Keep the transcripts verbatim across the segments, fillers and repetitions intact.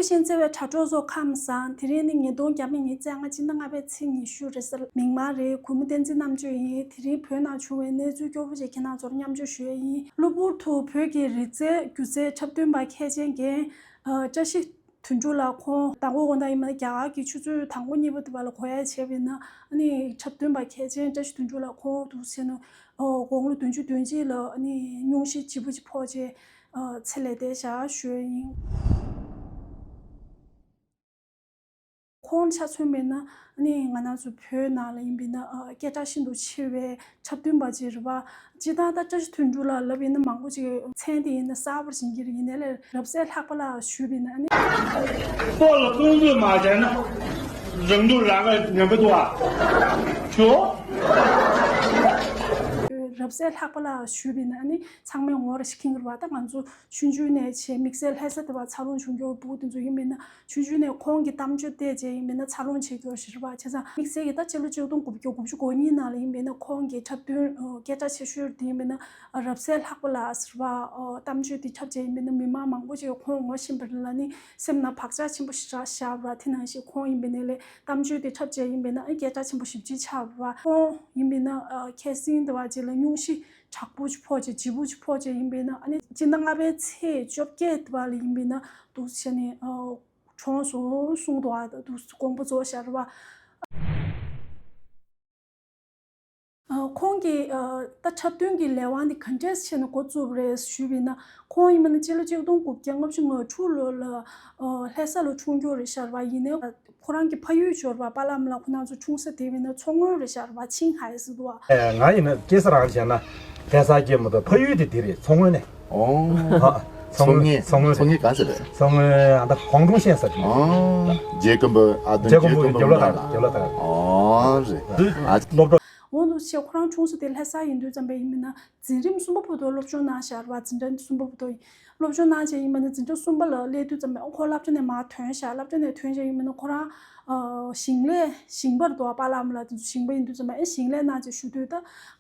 ཤེས་བརྩེ་བའི་དྲ་གྲོགས་ཚོ་ཁམས་བཟང་། དེ་རིང་ནི་ཉིས་སྟོང་བརྒྱ་མེད་ཉི་ཤུ་རྩ་ལྔ་སྤྱི་ཟླ་ལྔ་པའི་ཚེས་ཉི་ཤུ་རེས་གཟའ་མིག་དམར་རེད། གུས་མོ་བསྟན་འཛིན་རྣམ་དཔྱོད་ཡིན། དེ་རིང་བོད་ནང་བྱུང་བའི་གནས་ཚུལ་སྐྱོ་པོ་ཅིག་ཁྱེད་རང་ཚོར་མཉམ་སྤྱོད་ཞུ་ཡས་ཡིན། གློ་བུར་དུ་བོད་ཀྱི་རིག་རྩལ་སྒྱུ་རྩལ་འཁྲབ་སྟོན་པ་མཁས་ཆེན་རྒན་བཀྲ་ཤིས་དོན་གྲུབ་ལགས་ཁོང་ཟླ་འགོ་འགོ་ན་ཡིན་ན་རྒྱ་གར་གྱི་ཆུ་ཚོད་དང་པོ་གཉིས་པ་དེ་བར་ལ་གོ་ཡ་བྱས་པ་ཡིན་ན་ཨ་ནི་འཁྲབ་སྟོན་པ་མཁས་ཆེན་བཀྲ་ཤིས་དོན་གྲུབ་ལགས་ཁོང་འདུག་ཟེར་ན་དགུང་ལོ་བདུན་ཅུ་དོན་གཅིག་ལ་ཨ་ནི་སྙུང་གཞི་ལྗིད་པོ་ཅིག་ཕོག་རྗེས་ཚེ་ལས་འདས་བཞག་ཞུ་ཡ་ཡིན། ཁོང་ཆ་མཚོན་པས་ན་ཨ་ནི་ང་རང་ཚོ་བོད་ནང་ལ་ཡིན་པས་ན་སྐད་གྲགས་ཤིན་ཏུ་ཆེ་བའི་འཁྲབ་སྟོན་པ་ཅིག་རེད་བ། སྤྱིར་བཏང་ད་བཀྲ་ཤིས་དོན་གྲུབ་ལགས་ལབ་ཡིན་ན་མང་པོ་ཅིག་མཚན་དེ་ཡིན་ན་གསར་པར་ཟིན་གྱི་རེད། ཡིན་ནའི་ལས་རབ་གསལ་ལྷག་པ་ལགས་ཞུས་པས་ན་ཨ་ནི། སྤོ་ལ་སྲུང་བརྩི་མ་བྱས་ན་རང་སྡུག་རང་གིས་ཉོན་པ་འདུག་ཨ། ཞུ། རབ་གསལ་ལྷག་པ་ལགས་ཞུས་པས་ན་ཨ་ནི་ཚང་མས་ངོ་ར་ཤི་ཁིང་རེད་བ། ད་ང་ཚོ་ཆུང་ཆུང་ནས་བྱས་དམིགས་བསལ་ལྷ་ས་དེ་བ་འཚར་ལོངས་བྱུང་མཁན་ཕྲུ་གུ་དེ་ཚོ་ཡིན་མིན་ན་ཆུང་ཆུང་ནས་ཁོང་གི་གཏམ་བརྗོད་བལྟས་བྱས་ཡིན་མིན་ན་འཚར་ལོངས་བྱེད་མཁན་ཞིག་རེད་བ། བྱས་ཙང་དམིགས་བསལ་གྱི་ད་སྤྱི་ལོ་ཆིག་སྟོང་དགུ་བརྒྱ་དགུ་བཅུ་གོ་གཉིས་ནང་ལ་ཡིན་མིན་ན་ཁོང་གི་འཁྲབ་སྟོན་སྐད་གྲགས་ཆེ་ཤོས་དེ་ཡིན་མིན་ན་རབ་གསལ་ལྷག་པ་ལགས་ཟེར་བ། གཏམ་བརྗོད་དེ་འཁྲབ་བྱས་ཡིན་མིན་ན་མི་མང་མང་པོ་ཞིག་ཁོང་ངོ་ཤེས་པ་ལ་ནི་སེམས་ནང་བག་ཆགས་ཆེན་པོ་ཞིག་རག་བཞག་པ་ར། དེ་ནང་བཞིན་ཁོང་ཡིན་པའི་ནས་ལས་གཏམ་བརྗོད་དེ་འཁྲབ་བྱས་ཡིན་པས་ན་ཨ་སྐད་གྲགས་ཆེན་པོ་ཞེ་པོ་ཅིག་ཆགས་པ་ར། ཁོང་ཡིན་པས་ན་ཁ་སང་དེ་བ་ཅིག་ལ་སྙུང་གཞི་དྲག་པོ་ཅིག་ཕོག་བྱས་ལྗིད་པོ་ཅིག་ཕོག་བྱས་ཡིན་པས་ན་ཨ་ནི་སྤྱི་ཟླ་ལྔ་པའི་ཚེས་བཅོ་བརྒྱད་དེ་བ་ལ་ཡིན་པས་ན་འདུག་བྱས་ནས་གྲོངས་སོང་གསུངས་འདུག་ཨ་འདུག་དགོངས་པ་རྫོགས་བཞག་རེད་བ། ཁོང་གིས་ད་འཁྲབ་སྟོན་གྱི་ལས་དབང་འདི་ག་འདྲས་བྱས་ནས་འགོ་བཙུགས་པ་རེད་ཞུས་པ་ཡིན་ན། ཁོང་ཡིན་པ་ན་སྤྱི་ལོ་ཆིག་སྟོང་དགུ་བརྒྱ་ལྔ་བཅུ་ང་དྲུག་ལོ་ལ་ལྷ་ས་ལ་འཁྲུངས་རྒྱུ་རེད་ཤག་རེད་བ། ཡིན་ནའི་ཁོ་རང་གི་ཕ་ཡུལ་ཞོར་བ་པཱ་ལགས་ཨ་མ་ལགས་ཁོ་རང་ཚོ་འཁྲུངས་ས་དེ་ཡིན་ན་མཚོ་སྔོན་རེད་ཤག་རེད་བ། ཆིང་ཧའེ་ཟེར་འདུག་བ། ཨེ། ང་ཡིན་ན་སྐྱེས་ས་རང་བྱས་ན་ལྷ་ས་སྐྱེས་མ་གཏོགས་ཕ་ཡུལ་དེ་འདི་རེད། མཚོ་སྔོན་ནས། ཨོ། ཨ། མཚོ་སྔོན། མཚོ་སྔོན། མཚོ་སྔོན་ག་ཟེར་རེད། མཚོ་སྔོན་ཨ་ད་ཧོང་ཀྲུང་ཤན་ཟེར་རེད། ཨོ། རྗེ་མགོན་པོ་ཨ་དོན། རྗེ་མགོན་པོ་རྒྱབ་ལོགས་དང་རྒྱབ་ལོགས་དང་། ཨོ་རེད། ཨ་སློབ་གྲྭ། འོ་འདུག་ཆེ་ཁོ་རང་འཁྲུངས་ས་དེ་ལྷ་ས་ཡིན་དུས་ཙམ་པས་ཡིན་མིན་ན་འཛིན་རིམ་གསུམ་པ་བར་དུ་སློབ་སྦྱོང་གནང་བཞག་རེད་བ། འཛིན་གྲྭ་གསུམ་པ་བར་དུ་སློབ་སྦྱོང་གནང་བྱས་ཡིན་མིན་ན་འཛིན་གྲྭ་གསུམ་པ་ལ་སླེབས་དུས་ཙམ་པས་ཨོ་ཁོ་སློབ་གྲྭ་ནས་མར་ཐོན་བཞག་སློབ་གྲྭ་ནས་ཐོན་བྱས་ཡིན་མིན་ན་ཁོ་རང་ཨ་ཞིང་ལས་ཞིང་པ་རེད་འདུག་བ། པཱ་ལགས་ཨ་མ་ལགས་དེ་ཚོ་ཞིང་པ་ཡིན་དུས་ཙམ་པས་ཨེ་ཞིང་ལས་གནང་བྱས་བཞུགས་དུས་ད་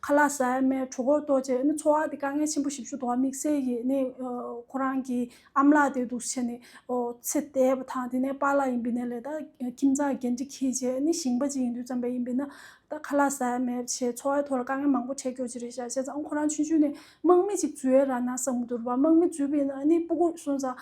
ཁ་ལག་ཟ་ཡ་མེད། གྲོད་ཁོག་ལྟོགས་བྱས་ཨ་ནི་འཚོ་བ་དེ་དཀའ་ངལ་ཆེན་པོ་ཞེ་པོ་ཅིག་འདུག་བ། དམིགས་བསལ་གྱིས་ནི་ཁོ་རང་གི་ཨ་མ་ལགས་དེ་འདུག་བྱས་ནས་ཨོ་ཚེ་འདས་པ་དང་དེ་ནས་པཱ་ལགས་ཡིན་པའི་ནས་ལས་ད་ཁྱིམ་ཚང་འགན་འཁྲི་འཁྱེར་བྱས་ནི་ཞིང་པ་ཅིག་ཡིན་དུས་ཙམ་པས་ཡིན་པས་ན། ད་ཁ་ལག་ཟ་ཡ་མེད་བྱས་འཚོ་བའི་ཐོག་ལ་དཀའ་ངལ་མང་པོ་འཕྲད་ཀྱོག་ཅིག་རེད་ཤག་བྱས་ཙང་ཁོ་རང་ཆུང་ཆུང་ནས་དམག་མི་ཅིག་འཛུལ་ཡ་རག་ན་བསམ་གྱི་འདུག་རེད་བ། དམག་མི་འཛུལ་བས་ན་ཨ་ནི་སྤུ་གུ་སོང་ཙང་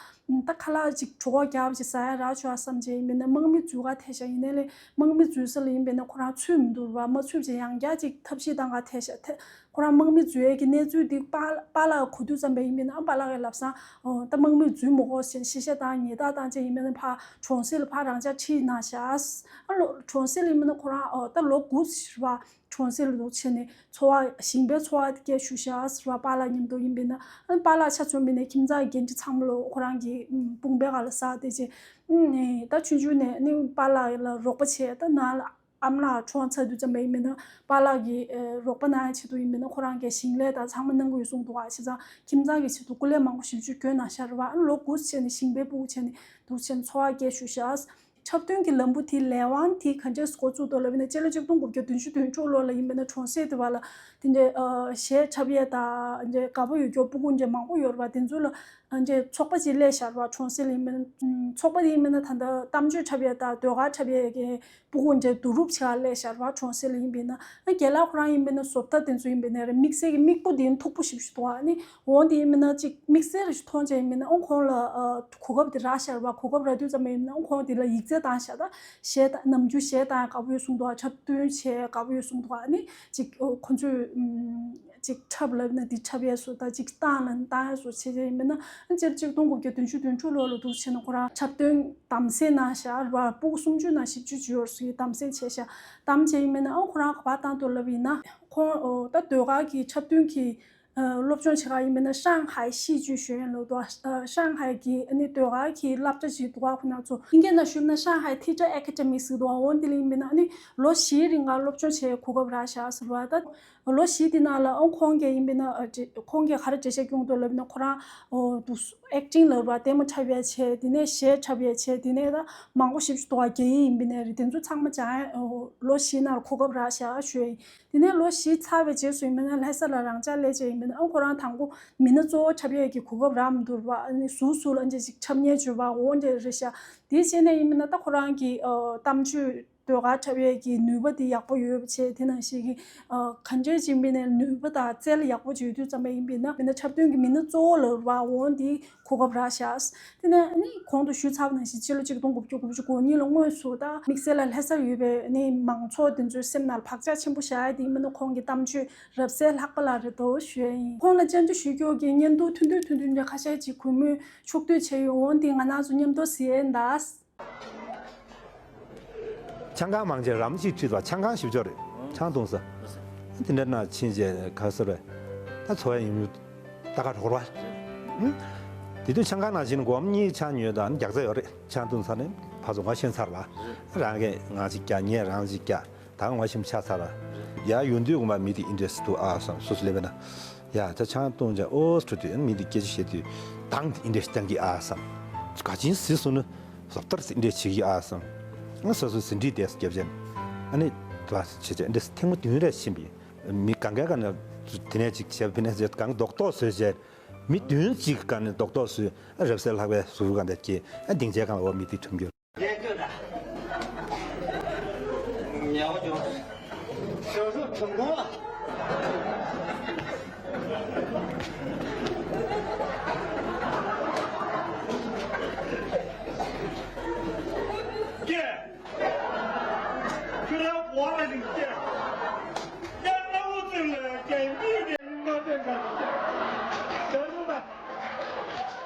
ད་ཁ་ལག་ཅིག་གྲོད་ཁོག་རྒྱགས་པ་ཅིག་ཟ་ཡ་རག་ཆོག་ཨ་བསམ་བྱས་ཡིན་པས་ན་དམག་མི་འཛུལ་ག་ཐད་ཤག་ཡིན་ནའི་ལས་དམག་མི་འཛུལ་ས་ལ་ཡིན་པས་ན་ཁོ་རང་ཚུད་མི་འདུག་རེད་བ། མ་ཚུད་བྱས་ཡང་བསྐྱར་ཅིག་ཐབས་ཤེས་བཏང་ག་ཐད་ཤག་ཐད། ཁོ་རང་དམག་མི་འཛུལ་ཡས་ཀྱི་གནས་ཚུལ་འདི་པཱ་པཱ་ལགས་གོ་དུས་ཙམ་པ་ཡིན་པས་ན་པཱ་ལགས་ཀྱིས་ལབ་སོང་། ཨོ་ད་དམག་མི་འཛུལ་མི་དགོས་ཟེར་གཞི་བཤད་བཏང་ཉེས་རྡུང་བཏང་བྱས་ཡིན་པས་ན་ཕར་གྲོང་གསེབ་ལ་ཕར་རང་འཇགས་ཁྲིད་གནང་ཤག་ཨ་ལོ་གྲོང་གསེབ་ལ་ཡིན་པས་ན་ཁོ་རང་ཨོ་ད་ལོ་དགུ་ཟེར་བ་གྲོང་གསེབ་ལ་འདུག་བྱས་ནས་འཚོ་བ་ཞིང་པའི་འཚོ་བ་སྐྱེལ་བཞུགས་ཤག་ཟེར་བ། པཱ་ལགས་མཉམ་དུ་ཡིན་པས་ན་ཨ་པཱ་ལགས་ཆ་མཚོན་པས་ན་ཁྱིམ་ཚང་གི་འགན་འཁྲི་ཚང་མ་ལོ་ཁོ་རང་གི་དཔུང་པའི་སྒང་ལ་ཟགས་བསྡད་བྱས་ཨ་ནི་ད་ཆུང་ཆུང་ནས་ཨ་ནི་པཱ་ལགས་ལ་རོགས་པ་བྱས་ད་ནང་ལ། ཨ་མ་ལགས་གྲོངས་ཚར་དུས་ཙམ་པ་ཡིན་མིན་ན་པཱ་ལགས་ཀྱི་ཨེ་རོགས་པ་གནང་ཡ་ཆེད་དུ་ཡིན་མིན་ན་ཁོ་རང་གིས་ཞིང་ལས་དང་ཚང་མ་གནང་གི་ཡོད་གསུངས་འདུག་བ། བྱས་ཙང་ཁྱིམ་ཚང་གི་ཆེད་དུ་སྐུ་ལས་མང་པོ་ཞེ་པོ་ཅིག་འཁྱོལ་གནང་ཤག་རེད་བ། ཨ་ལོ་དགུ་བྱས་ནས་ཞིང་པའི་སྤུ་གུ་བྱས་ནས་འདུག་བྱས་ནས་འཚོ་བ་སྐྱེལ་བཞུགས་ཤག་འཁྲབ་སྟོན་གྱི་ལམ་བུ་དེ་ལས་དབང་དེ་ག་འདྲས་འགོ་བཙུགས་འདུག་ལབ་ན་སྤྱི་ལོ་ཆིག་སྟོང་དགུ་བརྒྱ་བདུན་ཅུ་དོན་དྲུག་ལོ་ལ་ཡིན་མིན་ན་གྲོང་གསེབ་དེ་བ་ལ་དེ་འདྲའི་ཨ་གཞས་འཁྲབ་ཡས་དང་འདྲའི་དགའ་པོ་ཡོད་མཁན་སྤུ་གུ་འདྲ་མང་པོ་ཡོད་རེད་བ། དེ་ཚོ་ལ། ཨ་འདྲའི་ཚོགས་པ་ཅིག་སླེབས་ཤག་རེད་བ། གྲོང་གསེབ་ལ་ཡིན་མིན་ན་ཚོགས་པ་དེ་ཡིན་མིན་ན་ད་ལྟ་གཏམ་བརྗོད་འཁྲབ་ཡས་དང་ཟློས་གར་འཁྲབ་ཡས་ཀྱི་སྤུ་གུ་འདྲའི་བསྡུ་རུབ་བྱེད་ག་སླེབས་ཤག་རེད་བ། གྲོང་གསེབ་ལ་ཡིན་པས་ན་ཨ་རྒན་ལགས་ཁོ་རང་ཡིན་པས་ན་བཟོ་ལྟ་དེ་ཚོ་ཡིན་པས་ན་རེད། དམིགས་བསལ་གྱི་མིག་སྤུ་དེ་མཐུག་པོ་ཞེ་པོ་ཞིག་འདུག་ཨ་ནི་འོང་དེ་ཡིན་མིན་ན་ཅིག་དམིགས་བསལ་རེ་ཞིག་མཐོང་བྱས་ཡིན་མིན་ན་ཨ་ཁོང་ལ་ཨ་གོ་སྐབས་དེ་རག་ཤག་རེད་བ། གོ་སྐབས་རག་དུས་ཙམ་པ་ཡིན་མིན་ན་ཨ་ཁོང་དེ་ལ་ཡིག་ཚད་བཏང་ཤག་ད་གཞས་ད་ནམ་རྒྱུན་གཞས་བཏང་ཡ་དགའ་པོ་ཡོད་གསུངས་འདུག་ཨ་འཁྲབ་སྟོན་བྱས་དགའ་པོ་ཡོད་གསུངས་འདུག་ཨ་ནི་ཅིག་ཨ་ཁོང་ཚོས་ཨམ། ཅིག་འཁྲབ་ལབ་ན་འདི་འཁྲབ་ཡས་སུ་ད་ཅིག་བཏང་ལབ་ན་བཏང་ཡས་སུ་བྱས་བྱས་ཡིན་མིན་ན་ཨ་སྤྱིར་ཆིག་སྟོང་དགུ་བརྒྱ་བདུན་ཅུ་དོན་དྲུག་ལོ་ལ་འདུག་བྱས་ན་ཁོ་རང་འཁྲབ་སྟོན་གདམ་གསེས་གནང་ཤག་རེད་བ། སྤུ་གུ་སུམ་ཅུ་ནང་བཞི་བཅུ་ཅིག་ཡོད་སུ་ཡིས་གདམ་གསེས་བྱས་ཤག་གདམ་བྱས་ཡིན་མིན་ན་ཨ་ཁོ་རང་ག་པར་བཏང་འདུག་ལབ་ཡིན་ན་ཁོང་ཨོ་ད་ཟློས་གར་གྱི་འཁྲབ་སྟོན་གྱི་ཨ་སློབ་སྦྱོང་བྱེད་ག་ཡིན་མིན་ན་ཧྲང་ཧའེ་戏剧学院ལབ་འདུག་ཨ་ཧྲང་ཧའེ་གི་ཨ་ནི་ཟློས་གར་གྱི་སློབ་གྲྭ་ཅིག་འདུག་ཨ་ཁོ་རང་ཚོ་ཨིན་སྐད་ནང་ཞུས་ན་Shanghai Theatre Academy ཟེར་འདུག་ཨ་འོ་འདི་ལ་ཡིན་མིན་ན་ཨ་ནི་ལོ་བཞིའི་རིང་ག་སློབ་སྦྱོང་བྱེད་གོ་སྐབས་རག་ཤག་ཟེར་བ་ད། ལོ་བཞི་དེ་ནང་ལ་ཨང་ཁོང་གིས་ཡིན་པས་ན་ཨ་ཅེ་ཁོང་གིས་ག་རེ་འགྲེལ་བཤད་སྐྱོན་འདུག་ལབ་ན། ཁོ་རང་ཨོ་དུ་ཨེག་ཊིང་ལབ་ར་ལྟད་མོ་འཁྲབ་ཡས་བྱས། དེ་ནས་གཞས་འཁྲབ་ཡས་བྱས། དེ་ནས་ད་མང་པོ་ཞིབ་ཞིབ་ཏོག་རྒྱ་ཡིག་ཡིན་པས་ན་རེད། དེ་ཚོ་ཚང་མ་སྦྱང་ཡས་ཨོ་ལོ་བཞི་ནང་ལ་གོ་སྐབས་རག་ཤག་ཞུ་ཡས་ཡིན། དེ་ནས་ལོ་བཞི་ཚར་བའི་རྗེས་སུ་ཡིན་པས་ན་ལྷ་ས་ལ་རང་འཇགས་སླེབས་བྱས་ཡིན་པས་ན་ཨང་ཁོ་རང་དང་པོ་མི་སྣ་གཙོ་བོ་འཁྲབ་ཡས་ཀྱི་གོ་སྐབས་རག་མི་འདུག་ར་བ། ཨ་ནི་ཟུར་ཟུར་ལ་ཨ་ཅེ་ཅིག་འཁྲབ་ཉན་བྱོས་པ་འོ་འདྲ་རེད་ཤག་དེ་བྱས་ནས་ཡིན་པས་ན་ད་ཁོ་རང་གི་ཨ་གཏམ་བརྗོད་ཟློས་གར་འཁྲབ་ཡས་ཀྱི་ནུས་པ་དེ་ཡག་པོ་ཡོད་པ་བྱས། དེ་ནང་བཞིན་གྱི་ཨ་ག་འདྲས་ཅིག་མིན་ནས་ནུས་པ་དང་རྩལ་ཡག་པོ་ཅིག་ཡོད་དུས་ཙམ་པ་ཡིན་པས་ན་མི་སྣ་འཁྲབ་སྟོན་གྱི་མི་སྣ་གཙོ་བོ་ལ་བ་འོང་དེ་གོ་སྐབས་རག་ཤག་དེ་ནས་ཨ་ནི་གོང་དུ་ཞུས་ཚར་བ་ནང་བཞིན་ཕྱི་ལོ་ཆིག་སྟོང་དགུ་བརྒྱ་དགུ་བཅུ་གོ་གཉིས་ལ་དངོས་སུ་ད་དམིགས་བསལ་ལ་ལྷ་སར་ཡོད་པའི་ཨ་ནི་མང་ཚོགས་དེ་ཚོའི་སེམས་ནང་བག་ཆགས་ཆེན་པོ་བཞག་ཡ་དེ་ཡིན་པས་ན་ཁོང་གི་གཏམ་བརྗོད་རབ་གསལ་ལྷག་པ་ལ་རེད་དོ་ཞུ་ཡ་ཡིན། ཁོང་ལ་བཅར་འདྲི་ཞུ་རྒྱུ་གི་བརྙན་ཐུང་ཐུང་ཐུང་ཐུང་ཐུང་ཁ་ཤས་ཅིག་གུས་མོས་ཕྱོགས་བསྡུས་བྱས་ཡོད། འོང་དེ་ང་རང་ཚོ་མཉམ་དུ་གཟིགས་ཡས་ཡིན་ད། ཆང་ཁང་མང་ཆེ་རམ་ཞིག་ཁྲིད་པ་ཆང་ཁང་ཞིབ་ཆོག་རེད། ཆང་འཐུང་ས། དེ་འདྲ་ན་ཕྱིན་རྗེས་ག་ཟེར་བས། ད་འཚོ་བའི་ཡོང་ཡུལ་ད་ག་རོགས་ར། དེ་དུས་ཆང་ཁང་ནང་ཕྱིན་སྒོམ་གཉིས་ཆང་ཉོས་དང་རྒྱག་རྩ་ཡོད་རེད། ཆང་འཐུང་ས་ནས་ཕར་ཚུར་ང་ཤེས་ཚར་བ། རང་གིས་ང་ཅིག་རྒྱག་ངས་རང་ཅིག་རྒྱག་ད་ང་ཤིམ་ཆགས་ཚར་བ། ཡ་ཡོང་དུས་ངོ་མ་མི་དེ་ཨིན་ཊེ་རེ་སི་འདུག་ཨ་བསམ། སོ་སོ་ལས་པས་ན། ཡ་ད་ཆང་འཐུང་ཅག་ཨོ་སྤྲོ་དུས་མི་དེ་སྐད་ཆ་བཤད་དུས་དང་དེ་ཨིན་ཊེ་རེ་སི་བཏང་གི་ཨ་བསམ། ག་ཅིན་སི་སུ་ནི་ཟབ་ལྟར་སི་ཨིན་ཊེ་རེ་སི་བྱེད་ཀྱི་ཨ་བསམ། ང་སོ་སོ་ཟིན་བྲིས་དེ་སྐྱབས་ཅན། ཨ་ནི་དུ་བ་བྱེད་ཅག་ཨིན་ཊེ་རེ་སི་ཐེངས་མ་བདུན་རེ་ཕྱིན་པས། མི་གང་གའི་ག་ནས་དེ་ནས་ཅིག་བྱས་པ་ཕི་ནས་ཅིག་གང་རྡོག་རྡོག་བཟོས་བྱས། མི་བདུན་ཅིག་ག་ནས་རྡོག་རྡོག་བཟོས། ཨ་རབ་གསལ་ལྷག་པའི་ཟུར་གང་དེ་སྐྱེས། ཨ་སྡིངས་ཆའི་སྒང་ལ་འོ་མི་དེ་ཁྲོམ་རྒྱུ། རྒྱལ་སྐྱོད་ད། ཉལ་བ་འགྱོ། ཞོགས་ཞོགས་གྲུང་གོ། ཁྱོད་རང་འོག་ལ་ནི་སྐྱེ། ཡང་སྣང་བ་ཙམ་ལ་སྐྱེ། གཉིས་ནས་མ་བསྟན་ག་ལ་སྐྱེ། ད་རུང་ད།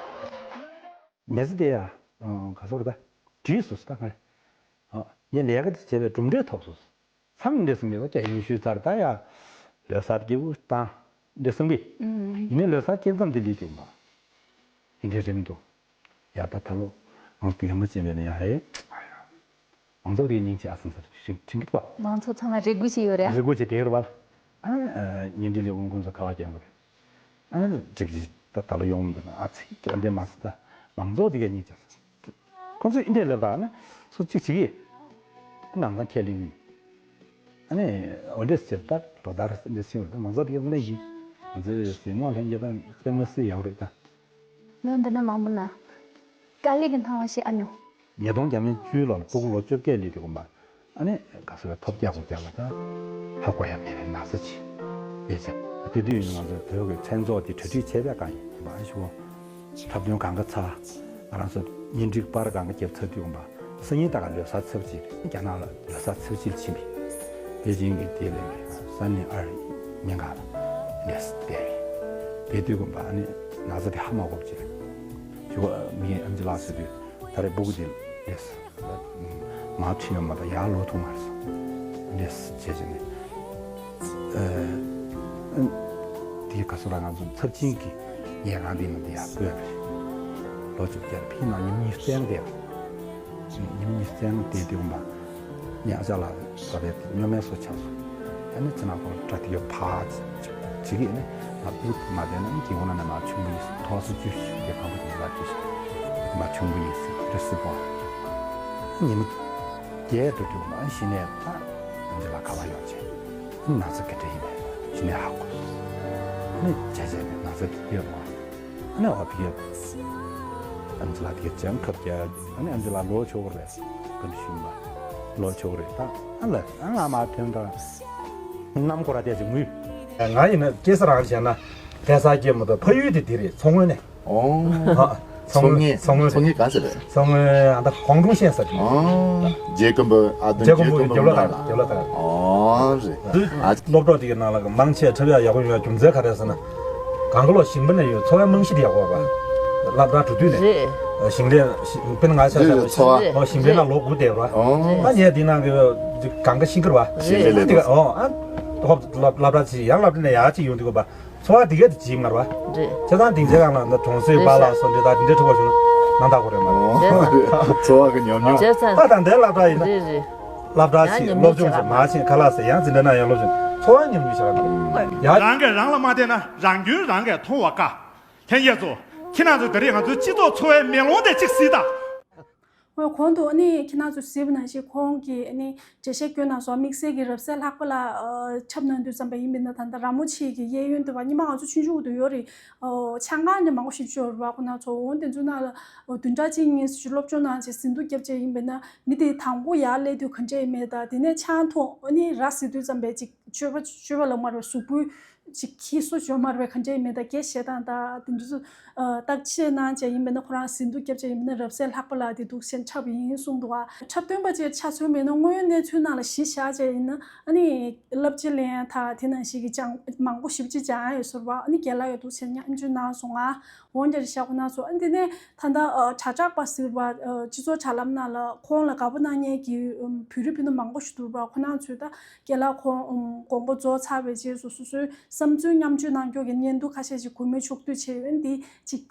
མེ་ཟི་དེ་ཡ། ག་སོག་རེད་ད། བྲིས་སོ་སོ་ད་ང་རེད། ངས་ལས་ཀ་དེ་བྱས་པའི་གྲུབ་འབྲས་ཐོབ་སོང་། མཚམས་འདི་གསུམ་གྱི་ལོ་བརྒྱ་ཉི་ཤུ་ཚར་ད་ཡ། ལོ་གསར་སྐྱིད་པོ་བཏང་། འདི་གསུམ་གྱི། ཡིན་ནའི་ལོ་གསར་སྐྱིད་མཚམས་འདི་ལུས་ཀྱི་མ། ཡིན་གྱི་རེད་མི་འདུག་ཡ་ད་ད་ལོ། ང་ཚོ་ཡོང་མ་ཅན་པས་ན་ཡ་ཧེ། མང་ཚོགས་རིགས་སྙིང་རྗེ་ཨ་སང་ས་རིགས་ཤིག་ཁྲིན་གི་པ། མང་ཚོགས་ཚང་མ་རེ་སྒུག་བྱས་ཡོད་རེད། རེ་སྒུག་བྱས་དེ་ཡོད་རེད་པ། ཨ་ནི་ཉིན་འདི་ལས་དབང་ཁོང་ཚོ་ཁ་བ་རྒྱག་གི་རེད། ཨ་ནི་འགྲིག་གི་ད་ད་ལོ་ཡོང་མི་འདུག་ན་ཨ་ཚིག་ཀྱང་འདྲེ་མ་སི་ད་མང་ཚོགས་དེ་ག་སྙིང་རྗེ། ཁོང་ཚོས་ཨིན་ཏེ་ལབ་ད་ཨ་ནི་སུ་གཅིག་བྱེད་ཀྱི། ནང་ཚང་ཁས་ལེན་གྱི། ཨ་ནི་འོ་འདྲས་ཟེར་ད་ལོ་ལྟར་འདྲས་ཟེར་བ་མང་ཚོགས་དེ་ག་ལེན་གྱི། ང་ཚོས་ཟེར་མོ་ལྷན་རྒྱས་དང་སེམས་མ་སི་ཡག་རེད་ད། ལོ་འདི་ན་མང་པོ་ན། དཀའ་ལས་ཀྱི་སྣང་བ་ཞིག་ཨ་མྱོང་། ཉིས་སྟོང་བརྒྱ་མེད་བཅུ་ལོར་སྤུ་གུ་ལོ་བཅོ་བརྒྱད་སླེབས་དུས་གོམ་པ། ཨ་ནི་ག་ཚོད་ཐོབ་རྒྱག་དགོས་རྒྱག་ལ་ད། ཧ་གོ་ཡ་མེད་པའི་ན་ཚ་ཅིག་ཡོད་ཅིང་། དེ་དུས་ཡིན་ང་ཚོ་བོད་ཀྱི་མཚན་ཚོགས་ཀྱི་གྲ་སྒྲིག་བྱས་པའི་སྒང་ཡིན་པ་ཨ་ཞུ་གོ། འཁྲབ་སྟོན་གང་ག་ཚར། ང་རང་ཚོ་ཉིན་འགྲིག་པར་གང་ག་རྒྱབ་ཚར་དུས་གོམ་པ། སང་ཉིན་ད་ག་ལོ་གསར་ཚེས་གཅིག་རྒྱ་ནག་ལ་ལོ་གསར་ཚེས་གཅིག་ཕྱིན་པས། པེ་ཅིང་གི་དེ་ལས་སང་ཉིན་ཨར་ཉིན་གང་ལ་ལས་བསྡད་པས། དེ་དུས་གོམ་པ་ཨ་ནི་ན་ཚ་དེ་ཧ་མ་གོ་བ་བྱས། ཞུ་གོ་མི་ཨམ་ཆི་ལགས་ཟེར་དུས། ད་རེས་སྤུ་གུ་དེ་ལས། མ་ཁྲིད་ཡོད་མ་གཏོགས་ཡར་ལོག་ཐུབ་མ་རེད། ལས་བྱས་བྱས་ནས། ཨ། དེའི་ག་སོ་ར་ང་ཚོ་ཚབས་ཆེན་གྱི་ཉལ་ཁང་དེ་ནང་དེ་ཡར་སྤོས་པ་རེད། ལོ་བཅུ་བརྒྱ་ཕྱིན་ནང་ཉིན་གཉིས་བཙན་བསྡད་པ་རེད། ཉིན་གཉིས་བཙན་བསྡད་དུས་གོམ་པ། ཉག་ཅག་ལ་ད་རེས་སྨྱོ་མའི་སོ་ཆགས་སོང་། ཨ་ནི་ཚེ་ན་ཁོ་ཏྲ་དེ་ག་ཕ་ཅིག་ཅིག་གིས་ནི་ང་སྤུ་གུ་མ་བསྡད་ན་ནི་སྐྱིད་པོ་ན་ནི་མ་ཆུང་བུ་ཡིན་ཟེར། ཐོག་སོ་བཅུ་ཞིག་དེ་གང་པོ་དེ་ལ་ཅི་ཞིག་མ་ཆུང་བུ་ཡིན་ཟེར་རེ་སི་པོ། ཉི་མ་བརྒྱད་འགྲོ་དུས་མ་གཞི་ནས་ད་ཨམ་ཆི་ལགས་ག་པར་ཡོང་བྱས། ཨ་ནི་ན་ཚ་ག་འདྲ་ཡིན་པས་གཞི་ནས་ཧ་གོ་སོང་། ཨ་ནི་བྱས་བྱས་ནས་ན་ཚ་དེ་ཡོད་མ། ཨ་ནི་འོ་དེ་ཡོད། ཨམ་ཆི་ལགས་དེ་ཅང་ཁབ་རྒྱག་ཨ་ནི་ཨམ་ཆི་ལགས་ལོ་ཆོག་གི་རེད། ཀུན་ཤུམ་པ་ལོ་ཆོག་གི་རེད་ད། ཨ་ལ་ཨ་ང་མ་ཐོན་ད། གནམ་སྐོར་ར་བལྟས་ཅིག་ངུས། ང་ཡིན་ན་སྐྱེས་ས་རང་བྱས་ན་བལ་ས་སྐྱེས་མ་གཏོགས་ཕ་ཡུལ་དེ་འདི་རེད། མཚོ་སྔོན་ནས། ཨོ། ཨ། མཚོ་སྔོན། མཚོ་སྔོན། མཚོ་སྔོན་ག་ཚོད་རེད། མཚོ་སྔོན་ཨ་ད་ཧོང་ཀྲུང་ཤན་ས་དེ། ཨོ། རྒྱལ་ཀོང་པོ་ཨ་དོན་རྒྱལ་ཀོང་པོ་རྒྱལ་ཀོང་པོ་རྒྱབ་ལོགས་དང་རྒྱབ་ལོགས་དང་། ཨོ་རེད། ཨ་ཅེ། སློབ་གྲོགས་དེ་གའི་ནང་ལ་མང་ཆེ་འཁྲབ་ཡག་ཡག་པོ་ཡོང་ཡ་རྒྱུ་མཚན་ག་རེ་ཟེར་ན། གང་ག་ལོ་ཞིང་པ་ནས་ཡོད་འཚོ་བའི་རྨང་གཞི་དེ་ཡག་པོ་རེད་པ། སློབ་གྲྭ་འགྲོ་དུས་ནས། རེད། ཞིང་ལས་ཞིང་དཔེར་ན་ང་ཆ་བཞག་པ་ཞིང་། ཨོ་ཞིང་པའི་ནང་ལོ་དགུ་བསྡད་རེད་པ། ཨོ། ཨ་ངས་དེ་ནང་གི་གང་ག་ཤིང་ཀར་བ། ཞིང་ལས་ལས་དེ་ག་ཨོ་ཨ། ཧོབ་སློབ་སློབ་གྲྭ་ཅིག་ཡང་སློབ་གྲྭ་ནས་ཡར་ཅིག་ཡོང་དུས་གོ་པ། འཚོ་བ་དེ་ག་དེ་ཇི་མར་བ། རེད། བྱས་ཙང་སྡིངས་ཆའི་སྒང་ལ་ན་གྲོང་གསེབ་པཱ་ལགས་སོགས་འདི་དག་དེ་འདྲའི་ཁྲི་པ་བྱུང་ན་ནང་ཐག་པོ་རེད་མ་རེད། འཚོ་བ་གི་ཉམས་མྱོང་། བྱས་ཙང་། ད་ད་འདའི་སློབ་གྲྭ་ཡིན་ན། རེད་རེད། སློབ་གྲྭ་ཡང་ཞིག་ཉམས་སློབ་མྱོང་སྦྱོང་ཅིག་ཆེ་མ་ཕྱིན་ཁ་ལག་ཟེར་ཡང་འཛིན་གྲྭ་ན་ཡང་སློབ་སྦྱོང་ འཚོ་བ་ཉམས་ཆུང་བྱ་ར་ཡ། རང་གིས་རང་ལ་མ་བལྟས་ན་རང་སྐྱོན་རང་གིས་མཐོང་བ་དཀའ། ལྷན་རྒྱས་ཚོ། ཁྱེད་རང་ཚོ་ད་རེས་ང་ཚོའི་སྤྱི་ཚོགས་འཚོ་བའི་མེ་ལོང་དེ་གཅིག་གཟིགས་དང་། ངོས་གོང་དུ་ཨ་ནི་ཁྱེད་རང་ཚོ་གཟིགས་པ་ནང་བཞིན་ཁོང་གིས་ཨ་ནི་འགྲེལ་བཤད་བསྐྱོན་གནང་སོང་། དམིགས་བསལ་གྱི་རབ་གསལ་ལྷག་པ་ལ་ཨ་ཁྱབ་གནང་དུས་ཙམ་པ་ཡིན་པས་ན། ད་ལྟ་ར་མོ་ཆེ་གི་གཡས་གཡོན་དུ་བ་སྔོན་མ་ང་ཚོ་ཆུང་ཆུང་དུ་ཡོད་རེད། ཨོ་ཆང་ཁང་ནས་མང་པོ་ཞིག་ཤོར་བ། ཁོ་ན་ཚོ་འོན་ཏེ་ཚོ་ནང་ལ་ཨོ་བདུན་ཕྲག་གཅིག་གཉིས་ཤིག་སློབ་སྦྱོང་གནང་བྱས་ཟིན་ཐོ་བརྒྱབ་བྱས་ཡིན་པས་ན། མི་དེ་དང་པོ་ཡར་སླེབས་དུས་ག་འདྲ་ཡིན་མེད། ད་དེ་ནས་ཆང་འཐུང་ཨ་ནི་ར་ཟེར་དུས་ཙམ་པས་ཅིག་སྤྱོད་པ་སྤྱོད་པ་ལ་མར་བའི་གཟུགས་པོའི་ཅིག་ཁྱི་སོ་བྱོས་མར་བའི་ག་འདྲ་ཡིན་མེད། ད་སྐད་བཤད་སྟངས་ད་དེ་འདྲ་ཚོ་ཨ་བརྟག་དཔྱད་གནང་བྱས་ཡིན་པས་ན། ཁོ་རང་ཟིན་ཐོ་བརྒྱབ་བྱས་ཡིན་པས་ན་རབ་གསལ་ལྷག་པ་ལ་དེ་འདུག་སེ་འཁྲབ་ཡིན་གསུངས་འདུག་ཨ། འཁྲབ་སྟོན་པ་ཅིག་ཆ་མཚོན་མེད་ན་དངོས་ཡོད་གནས་ཚུལ་ནང་ལ་གཞི་བཞག་བྱས་ཡིན་ན་ཨ་ནི་བསླབ་བྱ་ལེན་ཡ་ད་དེ་ནང་བཞིན་གྱི་སྦྱང་མང་པོ་ཞིབ་ཅིག་སྦྱང་ཡ་ཡོད་ཟེར་བ། ཨ་ནི་རྒན་ལགས་ཡོད་འདུག་སེ་མཉམ་སྤྱོད་གནང་སོང་ཨ། འོན་ཀྱང་ཤ་ཁོ་ན་ཚོ་ཨ་འདི་ནས་ད་ལྟ་ཨ་དྲ་གྲགས་པ་ཟེར་བ་ཨ་སྤྱི་ཚོགས་དྲ་ལམ་ནང་ལ་ཁོང་ལ་དགའ་པོ་གནང་མཁན་གྱི་ཨམ་བོད་རིགས་ཕུ་ནུ་མང་པོ་ཞིག་འདུག་པ། ཁོ་ན་ཚོས་ད་རྒན་ལགས་ཁོང་ཨམ་དགོངས་པ་རྫོགས་ཚར་བའི་རྗེས་སུ་སོ་སོའི་བསམ་ཚུལ་མཉམ་སྤྱོད་གནང་སྐྱོར་གྱི་བརྙན་ཐུང་ཁ་ཤས་ཤིག་གོ་མིན་ཕྱོགས་བསྡུས་བྱས་ཡོད། འདི་གཅིག་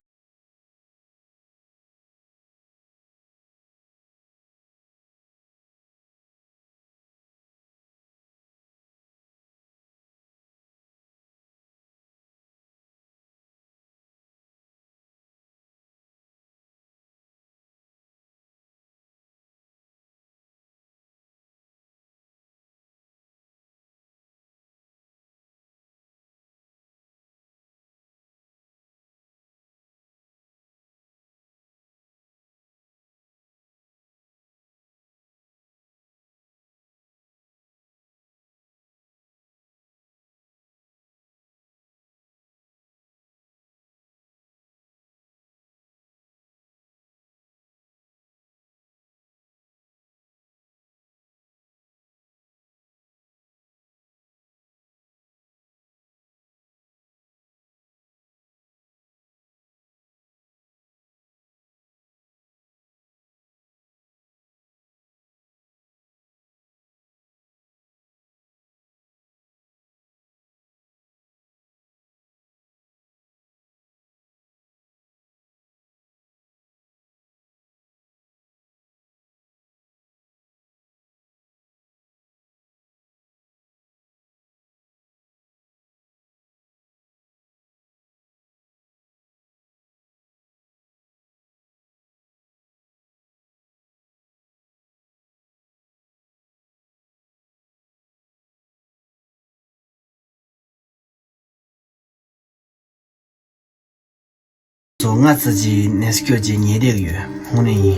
ཚོ་ང་ཚོ་ཅིག་ནས་སྐྱོ་ཅིག་ཉལ་བསྡད་ཡོད། དངོས་གནས་ཡིན།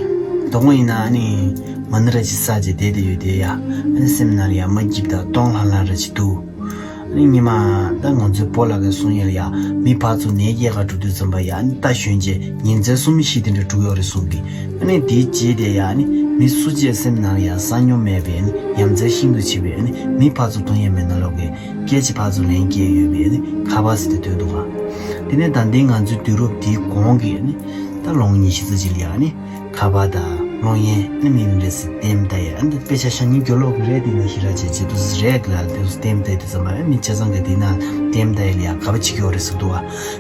དོ་དགོང་ཡིན་ན་ཨ་ནི་མ་ཎི་ར་ཅིག་བསགས་ཅིག་བསྡད་བསྡད་ཡོད་དེ་ཡ། ཨ་ནི་སེམས་ནང་ལ་ཡ་མ་སྐྱིད་དང་སྟོང་ལྷང་ལྷང་ར་ཅིག་འདུག་ཨ་ནི་ཉི་མ་ད་ང་ཚོའི་སྤོ་ལགས་ཀྱིས་གསུང་ཡས་ལ་ཡ། མི་ཕར་ཚུར་ནས་སྐྱེལ་ག་འགྲོ་དུས་ཙམ་པ་ཡ། ཨ་ནི་རྟ་ཞོན་རྗེས་ཉིན་མཚན་གསུམ་བཞི་དེ་འདྲ་འགྲོ་གི་ཡོད་རེད་གསུང་གི། ཨ་ནི་དེའི་རྗེས་དེ་ཡ་ཨ་ནི་མི་སུ་གཅིག་སེམས་ནང་ལ་ཡ་ས་སྙོམས་མེད་པའི་ཨ་ནི་ཡ་མཚན་ཤིན་ཏུ་ཆེ་བའི་ཨ་ནི་མི་ཕར་ཚུར་མཐོང་ཡས་མེད་ན་ལོག་གི། སྐད་ཅིག་ཕར་ཚུར་ལན་སྐྱེལ་ཡོད་པའི་ཨ་ནི་ཁ་པར་ཟེར་དེ་ཐོན་འདུག་ག་དེ་ནས་ད་ལྟའི་ང་ཚོའི་དུས་རབས་འདིའི་གོང་གི་ཨ་ནི་ད་ལོ་ངོ་ཉི་ཤུ་ཙམ་ཅིག་ལ་ཡ་ཨ་ནི། ཁ་པར་དང་གློག་བརྙན་ནི་མི་མི་རེ་ཟིག་ལྟད་མོ་ལྟ་ཡ། ཨ་ནི་དཔེ་ཆ་ཤ་ཉེ་རྒྱུ་ལོག་གི་རེད། དེ་ནི་ཞེ་དྲག་བྱེད་བྱེད་དུས་ཟིག་རེད་གི་ལ། དེ་ལྟད་མོ་ལྟ་དུས་ཙམ་པ་ཨ་མི་ཆ་ཚང་གི་དེ་ན་ལྟད་མོ་ལྟ་ཡ་ལ་ཡ་ག་པ་བྱེད་ཀྱི་ཡོད་རེད་ཟེར་འདུག་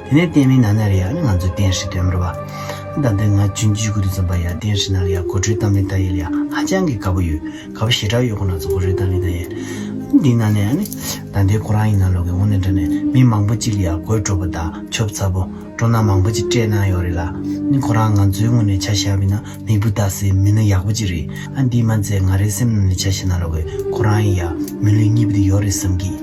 བ། དེ་ནས་ལྟད་མོའི་ནང་ན་རེད་ཡ། ཨ་ནི་ང་ཚོའི་རྟེན་ཧྲི་དོན་རེད་བ། ད་ལྟ་ང་ཆུང་ཆུང་གི་དུས་ཙམ་པ་ཡ་རྟེན་ཧྲི་ན་རེ་ཡ་གོ་ཁྲོའི་གཏམ་གླེང་ལྟ་ཡ་ལ་ཡ་ཧ་ཅང་གི་དགའ་པོ་ཡོད། དགའ་པོ་ཞེ་དྲག་ཡོད་ཁོ་ན་ཚོ་གོ་ཁྲོའི་གཏམ་གླེང་ལྟ་ཡ། འདི་ནང་ནས་ཨ་ནི་ད་ལྟའི་ཁོ་རང་ཡིན་ན་ལོག་གི་དངོས་གནས་དྲང་གནས་མི་མང་པོ་ཅིག་ལ་ཡ་དགོད་བྲོ་པོ་དང་ཆོབ་ཚ་པོ། སྤྲོ་སྣང་མང་པོ་ཅིག་སྤྲད་གནང་ཡོད་རེད་ལ། ནི་ཁོ་རང་ང་ཚོའི་ངོས་ནས་ཆ་བཞག་པ་ཡིན་ན་མིག་དཔེ་ལྟ་སའི་མི་སྣ་ཡག་པོ་ཅིག་རེད། ཨ་འདིས་མ་ཚད་ང་རའི་སེམས་ནང་ནས་ཆ་བཞག་ན་ལོག་གི་ཁོ་རང་ཡིན་ཡ་མི་ལུས་གཉིས་པ་དེ་ཡོད་རེད་བསམ་གི།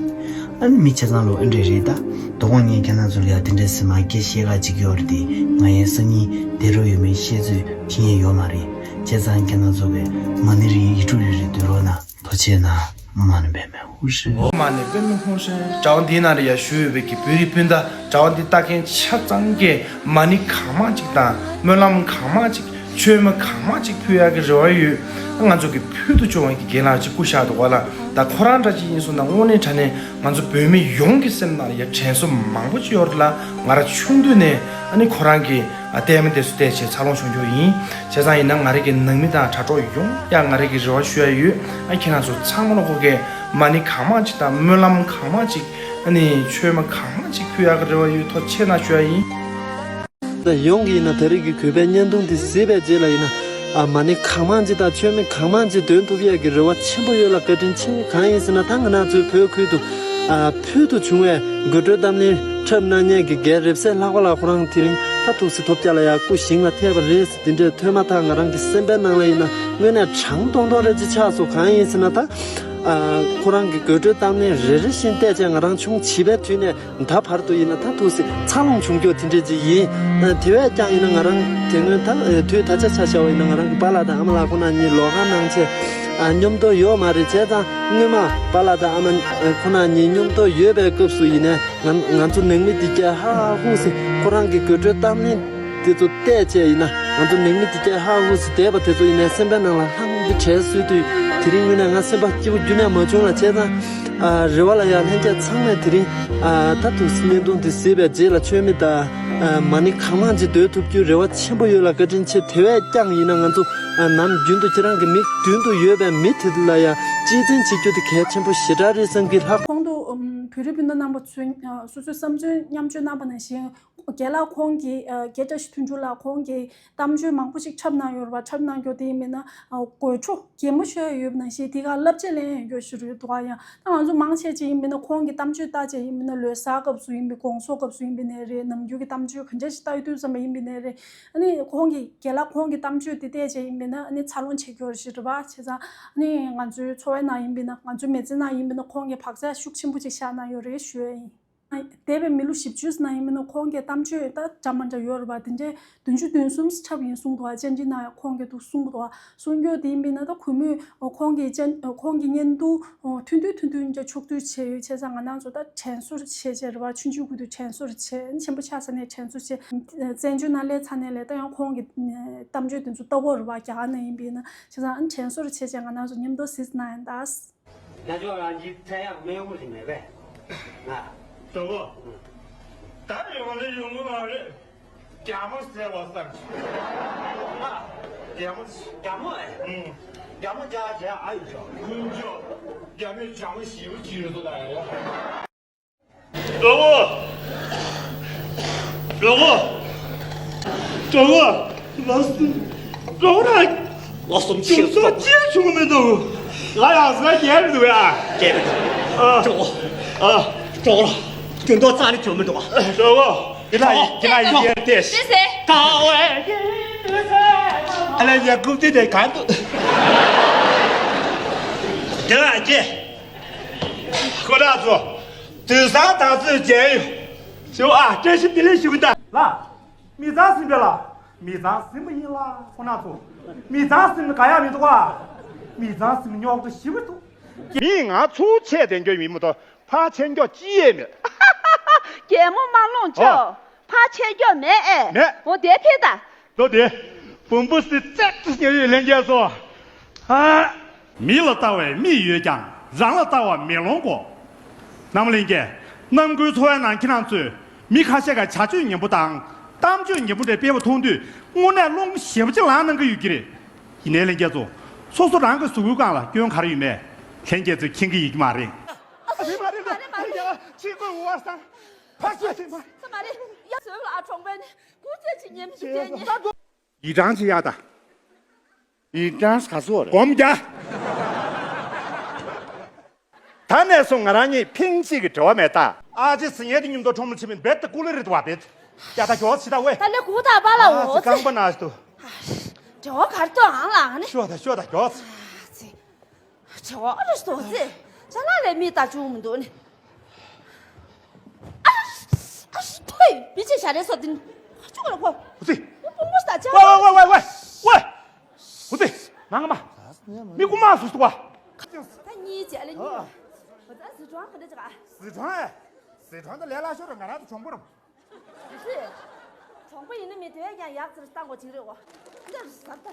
ཨ་ནི་མི་ཆ་ཚང་ལོ་ཨེ་འདྲས་རེད་ད། དོ་དགོང་ངས་ཁྱེད་རང་ཚོ་ལ་ཡ་དེ་འདྲས་སེམས་མ་སྐྱེ་བཤད་ག་ཅིག་ཡོད་རེད་དེ། ང་ཡང་སང་ཉིན་བསྡད་རོགས་ཡོད་མེད་བཤད་ཚོད་བྱེད་ཉན་ཡོད་མ་རེད། བྱས་ཙང་ཁྱེད་རང་ཚོ་གི་མ་ཎི་རེ་ཡིག་དྲུག་རེ་རེ་འདོན་རོགས་གནང་། ཐུགས་རྗེ་གནང་། མ་ཎི་པདྨེ་ཧཱུྃ་ཧྲཱིཿ། ཨོཾ་མ་ཎི་པདྨེ་ཧཱུྃ་ཧྲཱིཿ། དྲ་བ་འདིའི་ནང་ལ་ཡ་བཞུགས་ཡོད་པའི་གི་བོད་རིགས་སྤུན་ཟླ། དྲ་བ་འདི་ལྟ་མཁན་ཆ་ཚང་གིས་མ་ཎི་གང་མང་ཅིག་དང་སྨོན་ལམ་གང་མང་ཅིག་མཆོད་མེ་གང་མང་ཅིག་ཕུལ་ཡག་གི་རེ་བ་ཡོད། ང་ཚོ་གི་ཕུལ་དུ་བྱུང་བའི་གི་རྒན་ལགས་ཅིག་སྐུ་གཤེགས་འདུག་ག་ལ། ད་ཁོ་རང་འདྲ་ཅིག་ཡིན་སོང་ན་དངོས་གནས་དྲང་གནས་ང་ཚོ་བོད་མི་ཡོངས་ཀྱི་སེམས་ནང་ལ་ཡ་དྲན་གསོ་མང་པོ་ཅིག་ཡོད་རེད་ལ། ང་རང་ཆུང་དུས་ནས་ཨ་ནི་ཁོ་རང་གི་ལྟད་མོ་དེ་ཚོ་བལྟས་བྱས་འཚར་ལོངས་བྱུང་རྒྱུ་ཡིན། བྱས་ཙང་ཡིན་ན་ང་རང་གི་ནང་མི་དང་དྲ་གྲོགས་ཡོངས་ཡ་ང་རང་གི་རེ་བ་ཞུ་ཡ་ཡོད། ཨ་ཁྱེད་རང་ཚོ་ཚང་མ་ལ་ཁོ་གས་མ་ཎི་གང་མང་ཅིག་དང་སྨོན་ལམ་གང་མང་ཅིག་ཨ་ནི་མཆོད་མེ་གང་མང་ཅིག་ཕུལ་ཡག་གི་རེ་བ་ཡོད། ཐུགས་རྗེ་གནང་ཞུ་ཡ་ཡིན། ད་ཡོངས་ཀྱི་ཡིན་ན་ད་རེས་ཀྱི་གུས་པའི་བརྙན་ཐུང་འདི་གཟིགས་པའི་རྗེས་ལ་ཡིན་ན། ཨ་མ་ཎི་གང་མང་ཅིག་དང་མཆོད་མེ་གང་མང་ཅིག་འདོན་ཐུབ་ཡས་ཀྱི་རེ་བ་ཆེན་པོ་ཡོད་ལ། བཀའ་དྲིན་ཆེ། གང་ཡིན་ཟེར་ན་ད་ང་རང་ཚོའི་བོད་ཁུལ་དུ་ ཕུལ་དུ་བྱུང་བའི་དགོད་བྲོའི་གཏམ་གླེང་འཁྲབ་གནང་མཁན་གྱི་རྒན་རེབ་གསལ་ལྷག་པ་ལགས་ཁོ་རང་དེ་རིང་ད་ཐུགས་སྲས་ཐོབ་རྒྱལ་ལ་ཡ་སྐུ་ཞིང་ལ་ཐེབས་པ་རེད་ཟེར་དེ་འདྲའི་ཐོས་མ་ཐག་ང་རང་གི་སེམས་པའི་ནང་ལ་ཡིན་ན་དངོས་གནས་གྲང་ཏོང་ཏོང་རེད་ཅེས་ཆགས་སོང་། གང་ཡིན་ཟེར་ན་ད་ཁོ་རང་གི་དགོད་བྲོའི་གཏམ་གླེང་རེ་རེ་བཞིན་བལྟས་བྱས་ང་རང་ཆུང་བྱིས་པའི་དུས་ནས་ད་བར་དུ་ཡིན་ན་ད་ཐུགས་སྲས་འཚར་ལོངས་བྱུང་རྒྱུ་དེ་འདྲས་ཅིག་ཡིན། དེ་བས་ཀྱང་ཡིན་ན་ང་རང་དེ་སྔོན་ད་དུས་ད་ཆ་ཆ་བཞག་པ་ཡིན་ན་ང་རང་གི་པཱ་ལགས་དང་ཨ་མ་ལགས་ཁོ་ན་གཉིས་ལོགས་ཀ་གནང་བྱས་མཉམ་དུ་ཡོད་མ་རེད། བྱས་ཙང་སྔོན་མ་པཱ་ལགས་དང་ཨ་མ་ཁོ་ན་གཉིས་མཉམ་དུ་ཡོད་པའི་སྐབས་སུ་ཡིན་ནའི་ང་ང་ཚོ་ནང་མི་འདི་གས་ཧ་ཧ་ཧུ་ཧུ་ཟེར་ཁོ་རང་གི་དགོད་བྲོའི་གཏམ་གླེང་དེ་ཚོ་བལྟས་བྱས་ཡིན་ན་ང་ཚོ་ནང་མི་འདི་གས་ཧ་ཧ་ཧུ་ཧུ་ཟེར་བསྡད་པ་དེ་ཚོ་ཡིན་ནའི་སེམས་པའི་ནང་ལ་ལྷང་གི་དྲན་གསོས་དུས་དེ་རིང་ངོས་ནས་ང་སེམས་པ་སྐྱིད་པོ་རྒྱུན་ནས་མ་བྱུང་ལ། བྱས་ཙང་། ཨ། རེ་བ་ལ་ཡང་ལྷན་རྒྱས་ཚང་མས་དེ་རིང་ཨ། ད་དུང་བརྙན་ཐུང་འདི་གཟིགས་པའི་རྗེས་ལ་མཆོད་མེ་དང་ཨ། མ་ཎི་གང་མང་ཅིག་འདོན་ཐུབ་རྒྱུའི་རེ་བ་ཆེན་པོ་ཡོད་ལ་བཀའ་དྲིན་ཆེ། དེ་བས་ཀྱང་ཡིན་ན་ང་ཚོ་ཨ། ནམ་རྒྱུན་དུ་ཁྱེད་རང་གི་མིག་མདུན་དུ་ཡོད་པའི་མི་དེ་ལ་ཡང་གཅེས་འཛིན་བྱེད་རྒྱུ་དེ་གལ་ཆེན་པོ་ཞེ་དྲག་རེད་བསམ་གི་ལགས། གོང་དུ་ཨམ། བོད་རིགས་སྤུན་ཟླ་རྣམ་པ་ཚོས་ཨ། སོ་སོའི་བསམ་ཚུལ་མཉམ་སྤྱོད་གནང་པ་ནང་བཞིན། རྒན་ལགས་ཁོང་གིས་ཨ། རྒན་བཀྲ་ཤིས་མཐུན་འགྱུར་ལགས་ཁོང་གིས་གཏམ་བརྗོད་མང་པོ་ཞིག་འཁྲབ་གནང་ཡོད་རེད་པ། འཁྲབ་གནང་རྒྱུ་དེ་ཡིན་མིན་ན་ཨ། དགོད་བྲོ་གད་མོ་ཤོར་ཡོད་པ་ནང་བཞིན་དེ་ག་བསླབ་བྱ་ལེན་ཡོད་རྒྱུ་ཞིག་རེད་འདུག་ཨ། ཡང་ད་ང་ཚོ་མང་ཆེ་ཅིག་ཡིན་མིན་ན་ཁོང་གི་གཏམ་བརྗོད་ལྟ་བྱས་ཡིན་མིན་ན་ལོ་གསར་སྐབས་སུ་ཡིན་པའི་དགོང་ཚོགས་སྐབས་སུ་ཡིན་པའི་ནས་རེད། ནམ་རྒྱུན་གྱི་གཏམ་བརྗོད་ག་འདྲ་ཞིག་ལྟ་ཡོད་དུས་ཙམ་པ་ཡིན་པའི་ནས་རེད། ཨ་ནི་ཁོང་གི་རྒན་ལགས་ཁོང་གི་གཏམ་བརྗོད་དེ་བལྟས་བྱས་ཡིན་མིན་ན་ཨ་ནི་འཚར་ལོངས་བྱེད་རྒྱུ་ཞིག་རེད་པ། བྱས་ཙང་ཨ་ནི་ང་ཚོའི་འཚོ་བའི་ནང་ཡིན་པིན་ན་ང་ཚོའི་མི་ཚེ་ནང་ཡིན་པིན་ན་ཁོང་གི་བག་ཆགས་ཤུགས་ཆེན་པོ་ཅིག་བཞག་གནང་ཡོད་རེད་ཞུ་ཡ་ཡིན། འདས་པའི་མི་ལོ་བཞི་བཅུ་ཙམ་ནང་ཡིན་མིན་ན་ཁོང་གི་གཏམ་བརྗོད་ད་འདྲ་མ་འདྲ་ཡོད་རེད་པ། དེ་འདྲའི་བདུན་ཅུ་དོན་གསུམ་འཁྲབ་ཡིན་གསུངས་འདུག་པ། བཅར་འདྲི་གནང་ཡ་ཁོང་གིས་འདུག་གསུངས་འདུག་པ། གསུང་རྒྱུ་དེ་ཡིན་མིན་ན་ད་གུས་མོས་ཁོང་གི་བཅར་ཁོང་གི་བརྙན་ཐུང་ཐུང་ཐུང་ཐུང་ཐུང་འདྲ་ཕྱོགས་བསྡུས་བྱས་ཡོད། བྱས་ཙང་ང་རང་ཚོ་ད་དྲན་གསོ་བྱས་བྱས་རེད་པ། ཆུང་ཆུང་གི་དུས་དྲན་གསོ་བྱས་ཆེན་པོ་ཆགས་ས་ནས་དྲན་གསོ་བྱས། བཙན་བྱོལ་ནང་སླེབས་ཚར་ནས་ལས་ད་ཡང་ཁོང་གི་གཏམ་བརྗོད་དེ་ཚོ་ལྟ་གོ་རེད་པ། རྒྱ་གར་ནང་ཡིན་པིན་ན། བྱས་ཙང་དྲན་གསོ་བྱས་བྱས་ང་རང་ཚོ་མཉམ་དུ་གཟིགས་གནང་ཡ་ད། རྒྱ་ཕྱོགས་རང་གི་ཚན་ཡག་མེད་པོ་ཞིག་མེད་པས། ང་། ཇོ་བོ། ད་ཡོང་ནི་ཡོང་གི་མ་རེད། རྒྱ་མོ་ཟེར་བ་བསམ་གྱི། རྒྱ་མོ། རྒྱ་མོ་ཨེ། ཨུང་། རྒྱ་མོ་རྒྱ་བྱས་ཨ་ཡོད་ཤོག་ཀུན་ཆོག་རྒྱ་མོས་རྒྱ་མོ་ཞེ་པོ་ཅིག་ཡོད་ཚོད་ད་ཡ། ཇོ་བོ། ཇོ་བོ། ཇོ་བོ། ལགས་སོ། ཇོ་བོ་རང་། ལགས་སོ། ཁྱེད་ཚོ་ཅི་བྱུང་མི་འདུག་ང་ཡང་ཟ་རྒྱལ་མི་འདུག་ཡ། རྒྱལ་མི་འདུག་ཨ། ཇོ་བོ། ཨ། ཇོ་བོ། རྒྱུན་དུ་རྩ་ནས་བྱུང་མི་འདུག་ཨ། ཇོ་བོ། དེ་ལ་ཡི་དེ་ལ་ཡི་ཡ་ཏེ། ཏེ་སེ། ཀ་ཝེ། ཨ་ལ་ཡ་ཀུབ་ཏེ་དེ་གང་འདུག་དེ་ལ་ཡི་ཁོ་ར་ཚོ། དུས་སང་ད་ཚོད་མཇལ་ཡོང་། ཞུ་ཨ། བཀྲ་ཤིས་བདེ་ལེགས་ཞུ་གི་ད། ལ། མི་ཚང་སེམས་པ་ལ། མི་ཚང་སེམས་པ་ཡིན་ལ་ཁོ་ན་ཚོ། མི་ཚང་སེམས་པ་ག་ཡ་མི་འདུག་ཨ། མི་ཚང་སེམས་པ་རྙོག་དྲ་ཞི་བ་འདུག་མི་ང་ཚོ་ཆེ་དེ་འགྱོ་མི་མི་ཐོ་ཕ་ཆེ་འགྱོ་ཅི་ཡེ་མེད། རྒྱལ་མོ་མ་ལོངས་ཨོ། ཅོ། ཕ་ཆེ་འགྱོ་མེད་ཨེ། མེད། འོ་དེ་ཕེ་ད། ལོ་དེ། བུམ་པུ་སི་ཙེག་ཏུ་ཉེ་ཡོད་ལྷན་རྒྱས་སོ། ཧ། མི་ལ་ལྟ་བའི་མིག་ཡོད་ཀྱང་རང་ལ་ལྟ་བ་མེ་ལོང་གོ། རྣམ་ལྷན་རྒྱས། ནམ་དགུན་འཚོ་བའི་ནང་ཁྱེད་རང་ཚོས་མི་ཁ་ཤས་ཀྱི་བྱ་སྤྱོད་ངན་པོ་དང་གཏམ་བརྗོད་ངན་པོ་འདྲ་སྤེལ་བ་མཐོང་དུས་དངོས་གནས་རླུང་ཞེ་པོ་ཅིག་ལངས་གནང་གི་ཡོད་ཀྱི་རེད། ཡིན་ནའི་ལྷན་རྒྱས་ཚོ། སོ་སོ་རང་གི་གཟུགས་པོའི་སྒང་ལ་སྐྱོན་ག་རེ་ཡོད་མེད་ལྷན་རྒྱས་ཚོས་མཁྱེན་གྱི་ཡོད་ཀྱི་མ་རེད། ཨ་ཙི། མ་རེད་མ་རེད་མ་རེད། ཕར་ཤོག་ཨ་ཙི། མ་རེད། ཡ་བཟོས་ལ་ཨ་གྲོང་པའི་ནི་སྐུ་ཚེ་ཆེ་ཉེམ་ཞིག་བྱས་ཉེ། ཡི་ཀྲང་ཆེ་ཡ་ད། ཡི་ཀྲང་ག་སོ་རེད། སྒོམ་རྒྱ། ད་ནས་བཟུང་ང་རང་གཉིས་ཕིང་གཅིག་གི་འབྲེལ་བ་མེད་ད། ཨ་ཅེ་སི་ཉེ་དེ་ཉིན་ཐོ་ཁྲོམ་ལ་ཕྱིན་མིན་བེད་དེ་ཀུ་ལི་རེད་བ་བེད། ཡ་ད་མགྱོགས་ཕྱི་ད་ཝེ། ད་ལེ་གུ་ད་པ་ལ་ཨ་འོ་ཙི་ཙི། རྐང་པ་ན་ཞིག་ཏུ། འབྲེལ་བ་གར་ཏོ་ཨང་ལ་ཨང་ནི། ཤོ་ད་ཤོ་ད་མགྱོགས་ཙི། ཨ་ཙི། བྱེ་བ་རེ་སྟོ་ཙེ། ཅ་ལག་ལས་མི་ལྟ་བཅུག་མི་འདུག་ནི། ཨ་ཨ་ཐོས་མི་ཅི་ཞག་རེ་སོ་ཏིན། ཨ་ཅུག་ལ་ཁོ། ཨུ་ཙི། ཨུ་པུ་མོ་ས་ཅ། ཝེ་ཝེ་ཝེ་ཝེ་ཝེ། ཨུ་ཙི། ནང་མ། མི་ཀུ་མ་སུ་སུ་བ། ད་གཉིས་བྱས་ལ་གཉིས། ཨ་ཙི་ཟི་ཁྲོང་ག་འདྲ་ཅིག་ཨ། ཟི་ཁྲོང་ཨེ། ཟི་ཁྲོང་ད་ལས་སླ་ཤོར་ང་རང་ཚོ་གྲོང་པོ་རུ། ཨ་ཙི། གྲོང་པ་ཡིན་ན་མི་དེ་བས་ཀྱང་ཡག་ཙམ་བཏང་དགོས་ཅིག་རེད་འོ། འདིར་ཟབ་ད།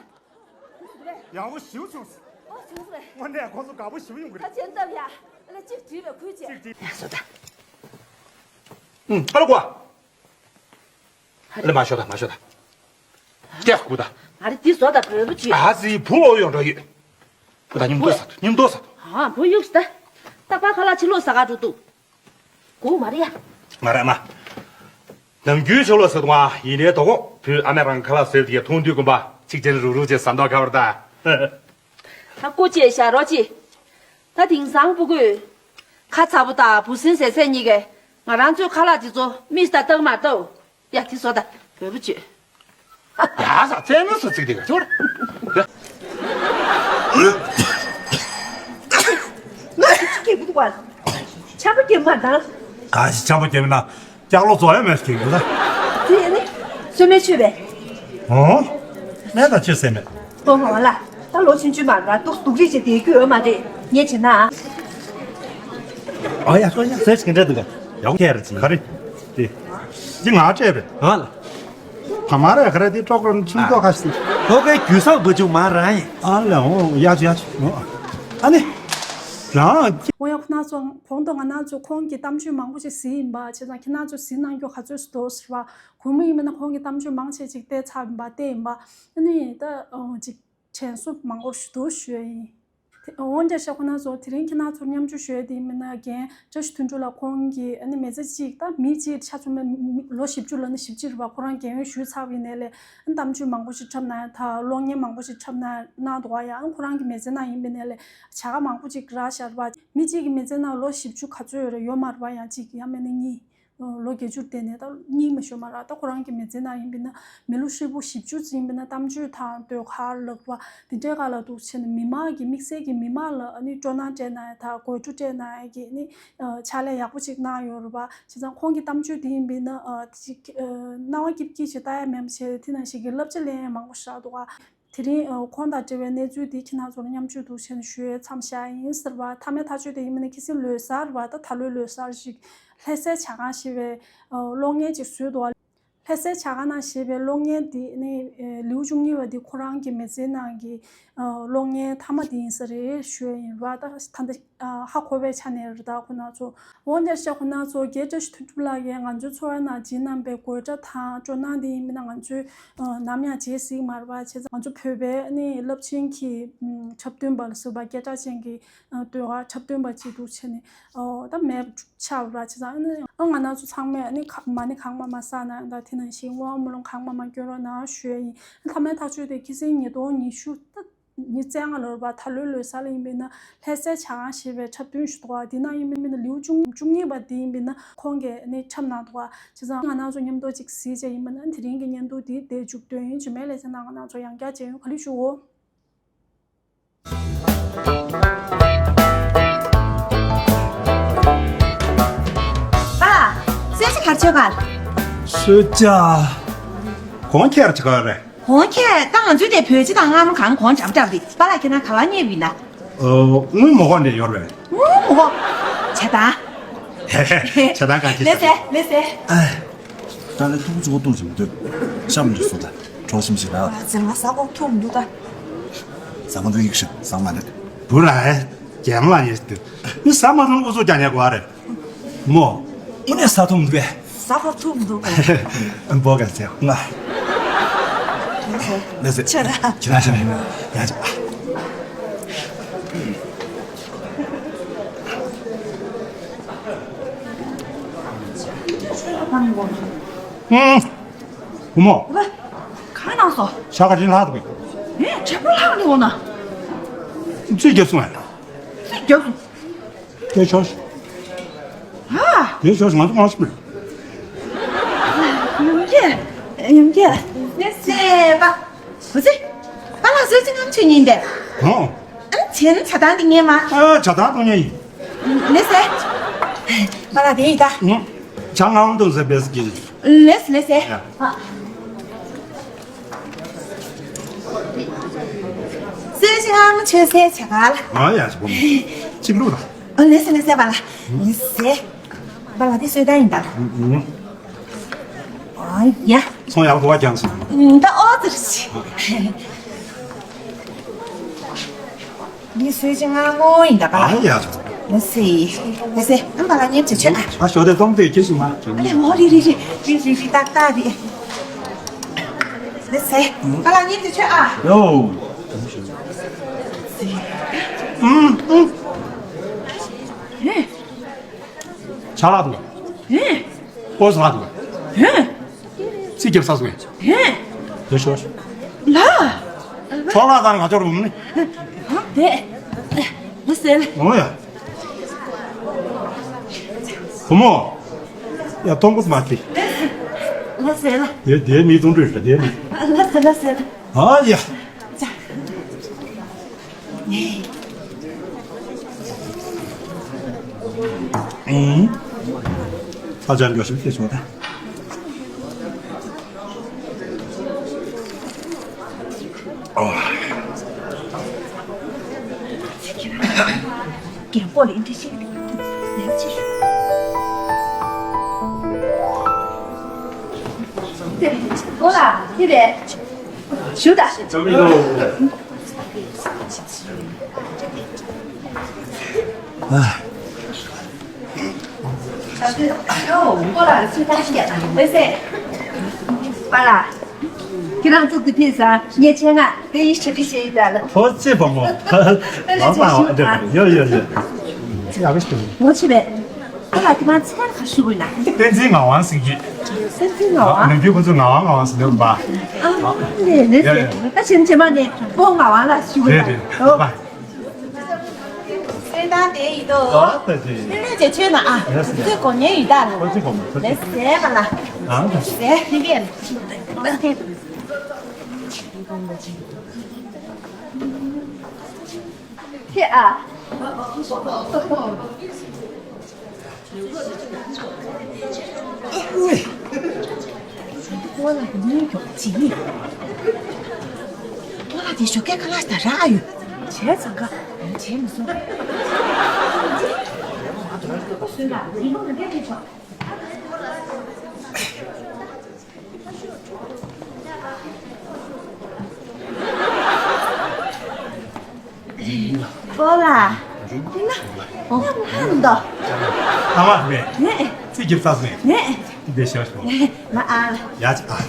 ཡག་པོ་ཞེ་པོ་བྱུང་སོང་། ཨོ་བྱུང་སོང་རེད། དངོས་གནས་ཁོང་ཚོ་དགའ་པོ་ཞེ་པོ་ཡོང་གི་རེད། ད་ཅན་སྟབས་ཡ། ཨ་ལ་གཅིག་བྲིས་པའི་ཁུལ་བྱས། གཅིག་བྲིས། ཡ་བཟོ་ད། ཨུམ་ཨ་ལ་ཀོ། ཨ་ལ་མ་ཤོ་ད་མ་ཤོ་ད། ཀྱ་ཀུ་ད། ཨ་རེ་འདི་བཟོ་ད་བོད་པ་བྱོས། ཨ་ཙི་བུ་ལོ་ཡོང་འགྲོ་ཡོད། ཀུ་ད་མཉམ་དུ་ཟ་དུ་མཉམ་དུ་ཟ་དུ། ཨ་བུ་ཡུག་ཟ་ད། ད་པ་ཁ་ལག་ཕྱི་ལོགས་ཟ་ག་འགྲོ་འདུག་གོ་མ་རེད་ཡ། མ་རེད་མ། ནམ་རྒྱུན་ཆོ་ལོ་ཟེར་དུས་ང་ཡིན་ནའི་དོ་གོ་བུ་ཨ་མས་རང་ཁ་ལག་ཟེར་དེ་མཐོང་དུས་དགོན་པ་གཅིག་ཅན་རུག་རུག་ཅེས་ཟ་མདོག་ཁ་བར་ད། ད་ཀོ་ཅེས་བཞག་རོགས་ཅི། ད་དེང་སང་ཕྲུ་གུས། ཁ་ཚ་པོ་དང་བུ་སྲིང་ཟེར་ཚད་གཉིས་ཀས་ང་རང་ཚོའི་ཁ་ལག་དེ་ཚོ་མིས་ད་བཏང་མ་ལྟོས། ཡ་དེ་བཟོ་ད་བོད་པོ་བྱོས། ཡ་ས་བཙན་མོ་སུ་ཚིག་དེ་ག་ཚོར། ང་ཆུ་ཆུ་སྐྱེས་བུ་དུ་བ། ཆམ་པ་སྐྱེས་མ་དང་། ག་ཞིག་ཆམ་པ་སྐྱེས་མིན་ན། ལྕགས་ལོ་རྫོགས་ཡ་མེད་ཟེར་གྱི་འདུག་ད། དེ་ནི་སོ་མའི་ཆོས་པས། ཨོ། མེད་ད་ཆོས་ཟེར་མེད། ཨོ་ཧོ་ལ། ད་ལོ་ཆུང་ཆུང་མ་ར་ཏོག་སྡུག་རིགས་ཅིག་དེ་རྒྱུ་ཡོད་མ་རེད། ངས་བྱས་ན། ཨ་ཡ་ཁོ་ཡ་ཟེར་ཞིག་འདྲ་འདུག་ག་ཡག་ཁྱེར་ཅིག་ག་རེ། དེ། ཅི་ང་སྤྲད་པས། ཨ་ལ། ཕ་མ་རེ་ག་རེ་དེ་ཀྲོག་ཀྲོག་ཆུང་ཏོག་ཁ་ཤས། ཁོ་གའི་རྒྱུ་ས་བུ་ཆུང་མ་ར་ཡིན། ཨ་ལ་ཨོ་ཡ་ཆུ་ཡ་ཆུ་ཨོ། ཨ་ནི། རང་། ཨོ་ཡ་ཁོ་ན་ཚོ་གོང་དུ་ང་ན་ཚོ་ཁོང་གི་གཏམ་བརྗོད་མང་པོ་ཞིག་གཟིགས་ཡིན་པ་བྱས་ཙང་ཁྱེད་ན་ཚོ་གཟིགས་གནང་རྒྱུ་ག་ཚོད་སུ་འདུག་ཟེར་བ་གོང་མ་ཡིན་པ་ན་ཁོང་གི་གཏམ་བརྗོད་མང་ཆེ་ཅིག་བལྟས་ཚར་ཡིན་པ་བལྟས་ཡིན་པ་ཨ་ནི་ད་ཅིག་དྲན་གསོ་མང་པོ་ཞིག་འདུག་ཞུ་ཡ་ཡིན། འོན་ཀྱང་ཤ་ཁོ་ན་ཚོ་དེ་རིང་ཁྱེད་ན་ཚོར་མཉམ་སྤྱོད་ཞུ་ཡ་དེ་ཡིན་པ་ན་རྒན་བཀྲ་ཤིས་དོན་གྲུབ་ལགས་ཁོང་གིས་ཨ་ནི་མི་ཚེ་གཅིག་ད་མི་གཅིག་ཆ་མཚོན་ན་ལོ་བཞི་བཅུ་ལ་ནི་བཞི་བཅུ་རེད་པ་ཁོ་རང་རྒན་ཡོལ་ཞུས་ཚར་བའི་ནས་ལས་ཨ་ནི་གཏམ་བརྗོད་མང་པོ་ཞིག་འཁྲབ་གནང་ཡ་ད་གློག་བརྙན་མང་པོ་ཞིག་འཁྲབ་གནང་གནང་འདུག་བ་ཡང་ཨ་ནི་ཁོ་རང་གི་མི་ཚེ་ནང་ཡིན་པའི་ནས་ལས་བྱ་དགའ་མང་པོ་ཅིག་རག་ཤར་བ་མི་གཅིག་གི་མི་ཚེ་ནང་ལོ་བཞི་བཅུ་ག་ཚོད་ཡོད་རེད་ཡོད་མ་རེད་པ་ཡང་གཅིག་ཡང་མིན་ན་གཉིས། ལོ་བརྒྱད་ཅུ་དེ་ནས་ད་སྙིང་མ་ཤོར་མ་རག་ད་ཁོ་རང་གི་མི་ཚེ་ནང་ཡིན་པས་ན་མི་ལོ་ཧྲིལ་པོ་བཞི་བཅུ་ཙམ་ཡིན་པས་ན་གཏམ་བརྗོད་དང་ཟློས་གར་ལགས་པ་དེ་འདྲའི་སྒང་ལ་འདུག་བྱས་ནས་མི་མང་གི་དམིགས་བསལ་གྱི་མི་མང་ལ་ཨ་ནི་སྤྲོ་སྣང་སྤྲད་གནང་ཡ་དང་དགོད་བྲོ་སྤྲད་གནང་ཡ་གི་ཨ་ནི་ཕྱག་ལས་ཡག་པོ་ཅིག་གནང་ཡོད་རེད་པ། བྱས་ཙང་ཁོང་གི་གཏམ་བརྗོད་དེ་ཡིན་པས་ན་ཨ་ཅིག་ཨ་སྣང་བ་སྐྱིད་སྐྱིད་ཅིག་ལྟ་ཡ་མེད་པ་བྱས་དེ་ནང་བཞིན་གྱི་བསླབ་བྱ་ལེན་ཡ་མང་པོ་ཞིག་རག་འདུག་ག་དེ་རིང་ཁོང་དང་འབྲེལ་བའི་གནས་ཚུལ་འདི་ཁྱེད་རང་ཚོར་མཉམ་སྤྱོད་འདུག་བྱས་ནས་ཞུ་ཡས་མཚམས་བཞག་ཡིན་ཟེར་བ་མཐའ་མའི་ཐག་གཅོད་དེ་ཡིན་མིན་ན་ཁྱེད་ཚོའི་ལོ་གསར་བ་ད་ད་ལོའི་ལོ་གསར་ཞིག་ལྷ་སའི་བྱ་རྐང་ཞེས་པའི་གློག་བརྙན་ཅིག་བཟོས་འདུག་ལྷ་སའི་བྱ་རྐང་ནང་ཞེས་པའི་གློག་བརྙན་འདི་ནི་ལེའུ་བཅུ་གཉིས་པ་འདི་ཁོ་རང་གི་མི་ཚེའི་ནང་གི་གློག་བརྙན་མཐའ་མ་དེ་ཡིན་ས་རེད་ཞུ་ཡས་ཡིན་བ་ད་ད་ལྟ། ཧ་གོ་བའི་ཆ་ནས་རི་དྭགས་ཁོ་ན་ཚོ་འོན་ཀྱང་ཤ་ཁོ་ན་ཚོ་རྒྱལ་བཀྲ་ཤིས་དོན་གྲུབ་ལགས་ཀྱིས་ང་ཚོའི་འཚོ་བའི་ནང་བྱིན་གནང་པའི་དགོད་སྒྲ་དང་སྤྲོ་སྣང་འདི་ཡིན་མིན་ན་ང་ཚོས་ནམ་ཡང་བརྗེད་སྲིད་མ་རེད་པ་བྱས་ཙང་ང་ཚོ་བོད་པའི་ནི་རླབས་ཆེན་གྱི་འཁྲབ་སྟོན་པ་ལ་ཟེར་བ་སྐད་གྲགས་ཅན་གྱི་ཟློས་གར་འཁྲབ་སྟོན་པ་ཅིག་འདུག་བྱས་ནས་ད་མེད་ཆགས་པ་བྱས་ཙང་ཨ་ནི་ཨ་ང་རང་ཚོ་ཚང་མས་ཨ་ནི་མ་ཎི་གང་མང་མང་བསགས་གནང་ད་དེ་ནང་བཞིན་བསྔོ་བ་སྨོན་ལམ་གང་མང་མང་སྐྱོན་རོགས་གནང་ཞུ་ཡ་ཡིན། མཐའ་མའི་ཐག་གཅོད་དེ་ཁྱེད་ཚོའི་ཉིས་སྟོང་ཉི་ཤུ་ད། ཉི་ཤུ་རྩ་ལྔ་ལོར་བ་ད་ལོའི་ལོ་གསར་ལ་ཡིན་པས་ན་ལྷ་སའི་བྱ་རྐང་ཞེས་པའི་འཁྲབ་སྟོན་ཞིག་འདུག་བ་འདི་ནང་ཡིན་པས་ན་ལེའུ་བཅུ་བཅུ་གཉིས་པ་འདི་ཡིན་པས་ན་ཁོང་གིས་ནི་འཁྲབ་གནང་འདུག་བ་བྱས་ཙང་ང་རང་ཚོ་མཉམ་དུ་ཅིག་གཟིགས་བྱས་ཡིན་པས་ན་དེ་རིང་གི་བརྙན་ཐུང་འདི་འདིར་མཇུག་སྡོད་ཡིན། རྗེས་མའི་ལེ་ཚན་ནང་ང་རང་ཚོ་ཡང་བསྐྱར་མཇལ་ཡོང་། ག་ལེ་ཞུའོ། པཱ་ལགས། གསོལ་ཇ་ག་རེ་མཆོད་ག། གསོལ་ཇ། གོང་ཁྱེར་ཅི་ག་རེད། གོང་ཁྱེར་ད་ང་ཚོའི་དེ་བོད་ཇ་དང་མངར་མོ་གང་གོང་འཇམ་འཇམ་རེད། པཱ་ལགས་ཁྱེད་རང་ག་པར་ཉལ་བ་ཡིན་ན། ཨོ། དངུལ་མོ་ཁོག་འདྲ་ཡོད་རེད། དངུལ་མོ་ཁོག་ཇ་དང་། ཇ་དང་གང་ཁྱེར། ལགས་སེ་ལགས་སེ། ཨ། ད་ནི་ཐུག་ཚོ་ཐུག་ཅིག་མི་འདུག་ཤམ་ཅིག་སོ་ད། གྲོགས་ཤིམ་ཞིག་ལ། ཨ་ཙི་ང་ཟ་ཁོག་ཐུག་མི་འདུག་ད། ཟ་མ་འདུག་ཡིག་ཤི་ཟ་མ་ནི། བུ་ར་ཧེ། རྒྱལ་མ་ལ་ཉེ་སྟེ། ནི་ཟ་མ་ཐུབ་ཨུ་ཚུགས་རྒྱག་ཉེ་གོ་རེད། མོ། ཨུ་ནས་ཟ་ཐུབ་མི་འདུག་པས། ཟ་ཁོག་ཐུག་མི་འདུག་གོ། འབོ་ག་ཚེ་ང་། ལགས་སེ། ཁྱེད་རང་ཁྱེད་རང་ཁྱེད་རང་ཡ་ཅག་ཨུམ། བུ་མོ། ཨ་ཕ། གང་གནང་སོང་། ཤ་ཁ་ཅིག་ལྷག་འདུག་གས། ཨེ། ཇ་པོ་ལྷག་འདུག་འོ་ན། ཚིག་རྒྱབ་སོང་ངས། ཚིག་རྒྱབ་སོང་། དེ་ཆོག་ཤི། ཨ། དེ་ཆོག་ཤི་ང་ཚོ་མང་ཤི་མེད། ཡོང་རྒྱུ། ཡོང་རྒྱུ། ལགས་སེ་པཱ། འོ་ཙི། པཱ་ལགས་གསོལ་ཇ་ངར་མོ་མཆོད་ཉན་དེ། ཨང་། ཨ་ནི་བྱས་ན་ཇ་དང་དེ་ཉན་མ། ཨ། ཇ་དང་འཐུང་ཉན་ཡིན། ལགས་སེ། པཱ་ལགས་དེ་ཡིན་ད། ཨང་། ཇ་ངར་མོ་འཐུང་ཟེར་བས་ཀྱི། ལགས་སེ་ལགས་སེ། ཡ། ཨ། གསོལ་ཇ་ངར་མོ་མཆོད་སའི་ཇ་ག་ལ། ཨ་ཡ་ཇ་བུ་མོ། གཅིག་བླུགས་དང་། ཨ་ལགས་སེ་ལགས་སེ་པཱ་ལགས། ལགས་སེ། པཱ་ལགས་དེ་གསོལ་ཇ་ཡིན་ད། ཨུ་ཨུ། ཨ་ཡ། ཚོང་ཡག་པོ་བ་ཀྱང་སོང་། ད་ཨོ་ཙི་ར་ཅི། འདི་གསོལ་ཇ་ངར་མོ་ཡིན་ད་པཱ། ཨ་ཡ། ལགས་སེ། ལགས་སེ། ཨ་པཱ་ལགས་མཉེས་ཇ་མཆོད་ཨ། ཨ་ཞོ་དེ་གཏོང་དེ་ཁྱེར་སོང་ང་། ཨ་ལེ་མོ་རི་རི་རི་རི་རི་རི་ཏག་ཏག་རི། ལགས་སེ། པཱ་ལགས་མཉེས་ཇ་མཆོད་ཨ། ཡོ། ཨུམ་ཨུམ། ཧེ། ཆ་ལག་འདུག་ཧེ། ཨོ་ཟ་འདུག་ཧེ། ཚིག་རྒྱབ་ས་སོང་ངས། ཧེ། དེ་ཤོ། ལ། ཚོགས་ལ་དང་ང་ཚོར་འོང་ནི། ཧ་དེ། ལགས་སེ། འོང་ཡ། བུ་མོ། ཡ་ཐོང་གོ་མ་ཤི། ལ་ཟེར་ལ། དེ་དེ་མི་ཐོང་འདྲ་རེད་དེ་མི། ལ་ཟེར་ལ་ཟེར། ཨ་ཡ། ཙ། ཨུང་། ཨ་ཅག་འགྲོ་ཤི་ཁྱེར་སོང་ད། རྒན་པོ་ལ་འདི་བཤད་ལེགས་ཆེ་ཞུ། ཨོ་ལ་ཁྱེད་ལས་ཞུ་ད། ཨ། པ་ལགས། ཁྱེད་རང་ཚོ་འདི་ཕེབས་ས་ངས་ཆེད་མངགས་སྐད་ཡིག་ཞིབ་ཕྲ་བཤད་ཡོད་ལ། ཐུགས་རྗེ་ཆེ་བུ་མོ། ལགས་སོ། ཡོད་ཡོད་ཡོད། ཡག་པོ་ཞིག་འདུག་ངོ་ཆེ་བས། པ་ལགས་ཁྱེད་རང་མཚན་ལ་ག་ཞུ་དགོས་ན། བསྟན་འཛིན་ངག་དབང་ཟེར་གྱི། བསྟན་འཛིན་ངག་དབང་། ནམ་རྒྱུན་ཁོ་ཚོ་ངག་དབང་ངག་དབང་ཟེར་ནས་པ། ཨ་ལས་ལས་ཟེར། ད་ཕྱིན་ཆད་མ་ནས་སྤོ་ངག་དབང་ལ་ཞུ་དགོས་ན། རེད་རེད། ཨོ། པ། སེམས་ཐང་དེ་ཡིན་དོ། ཨ་ད་ཅི། ལྷན་རྒྱས་ཆོས་ན་ཨ། ལགས་སོ། ཚོས་གོ་ཉན་ཡིན་ད་ལ། ཁོ་ཚོས་གོ་མ་ཁོ་ཚོས། ལགས་སོ་པ་ལ། ཨ་ད་ཅི། ལགས་ལྷན་རྒྱས་ལ། ཁྱེད་ཨ། ཨོ་ལ་དེ་ཉིན་མགྱོགས་ཅིག་ཨོ་ལ་དེ་ཞོགས་ཀས་ཁ་ལག་ད་རག་ཨ་ཡོད། བྱས་ཙང་ཁ་བྱས་མི་སོང་། སུན་ལ་ཡིན་ནོ་མི་འདྲ་ཆོག་ཨོ་ལ། འདི་ན། ཨོ། ལྷམ་འདོ། ཨ་མ་མེད། ནས། ཚིག་གི་ཚ་སོང་། ནས། འདི་ཤར་སོང་། ནས། མ་ཨ། ཡ་ཅི་ཨ།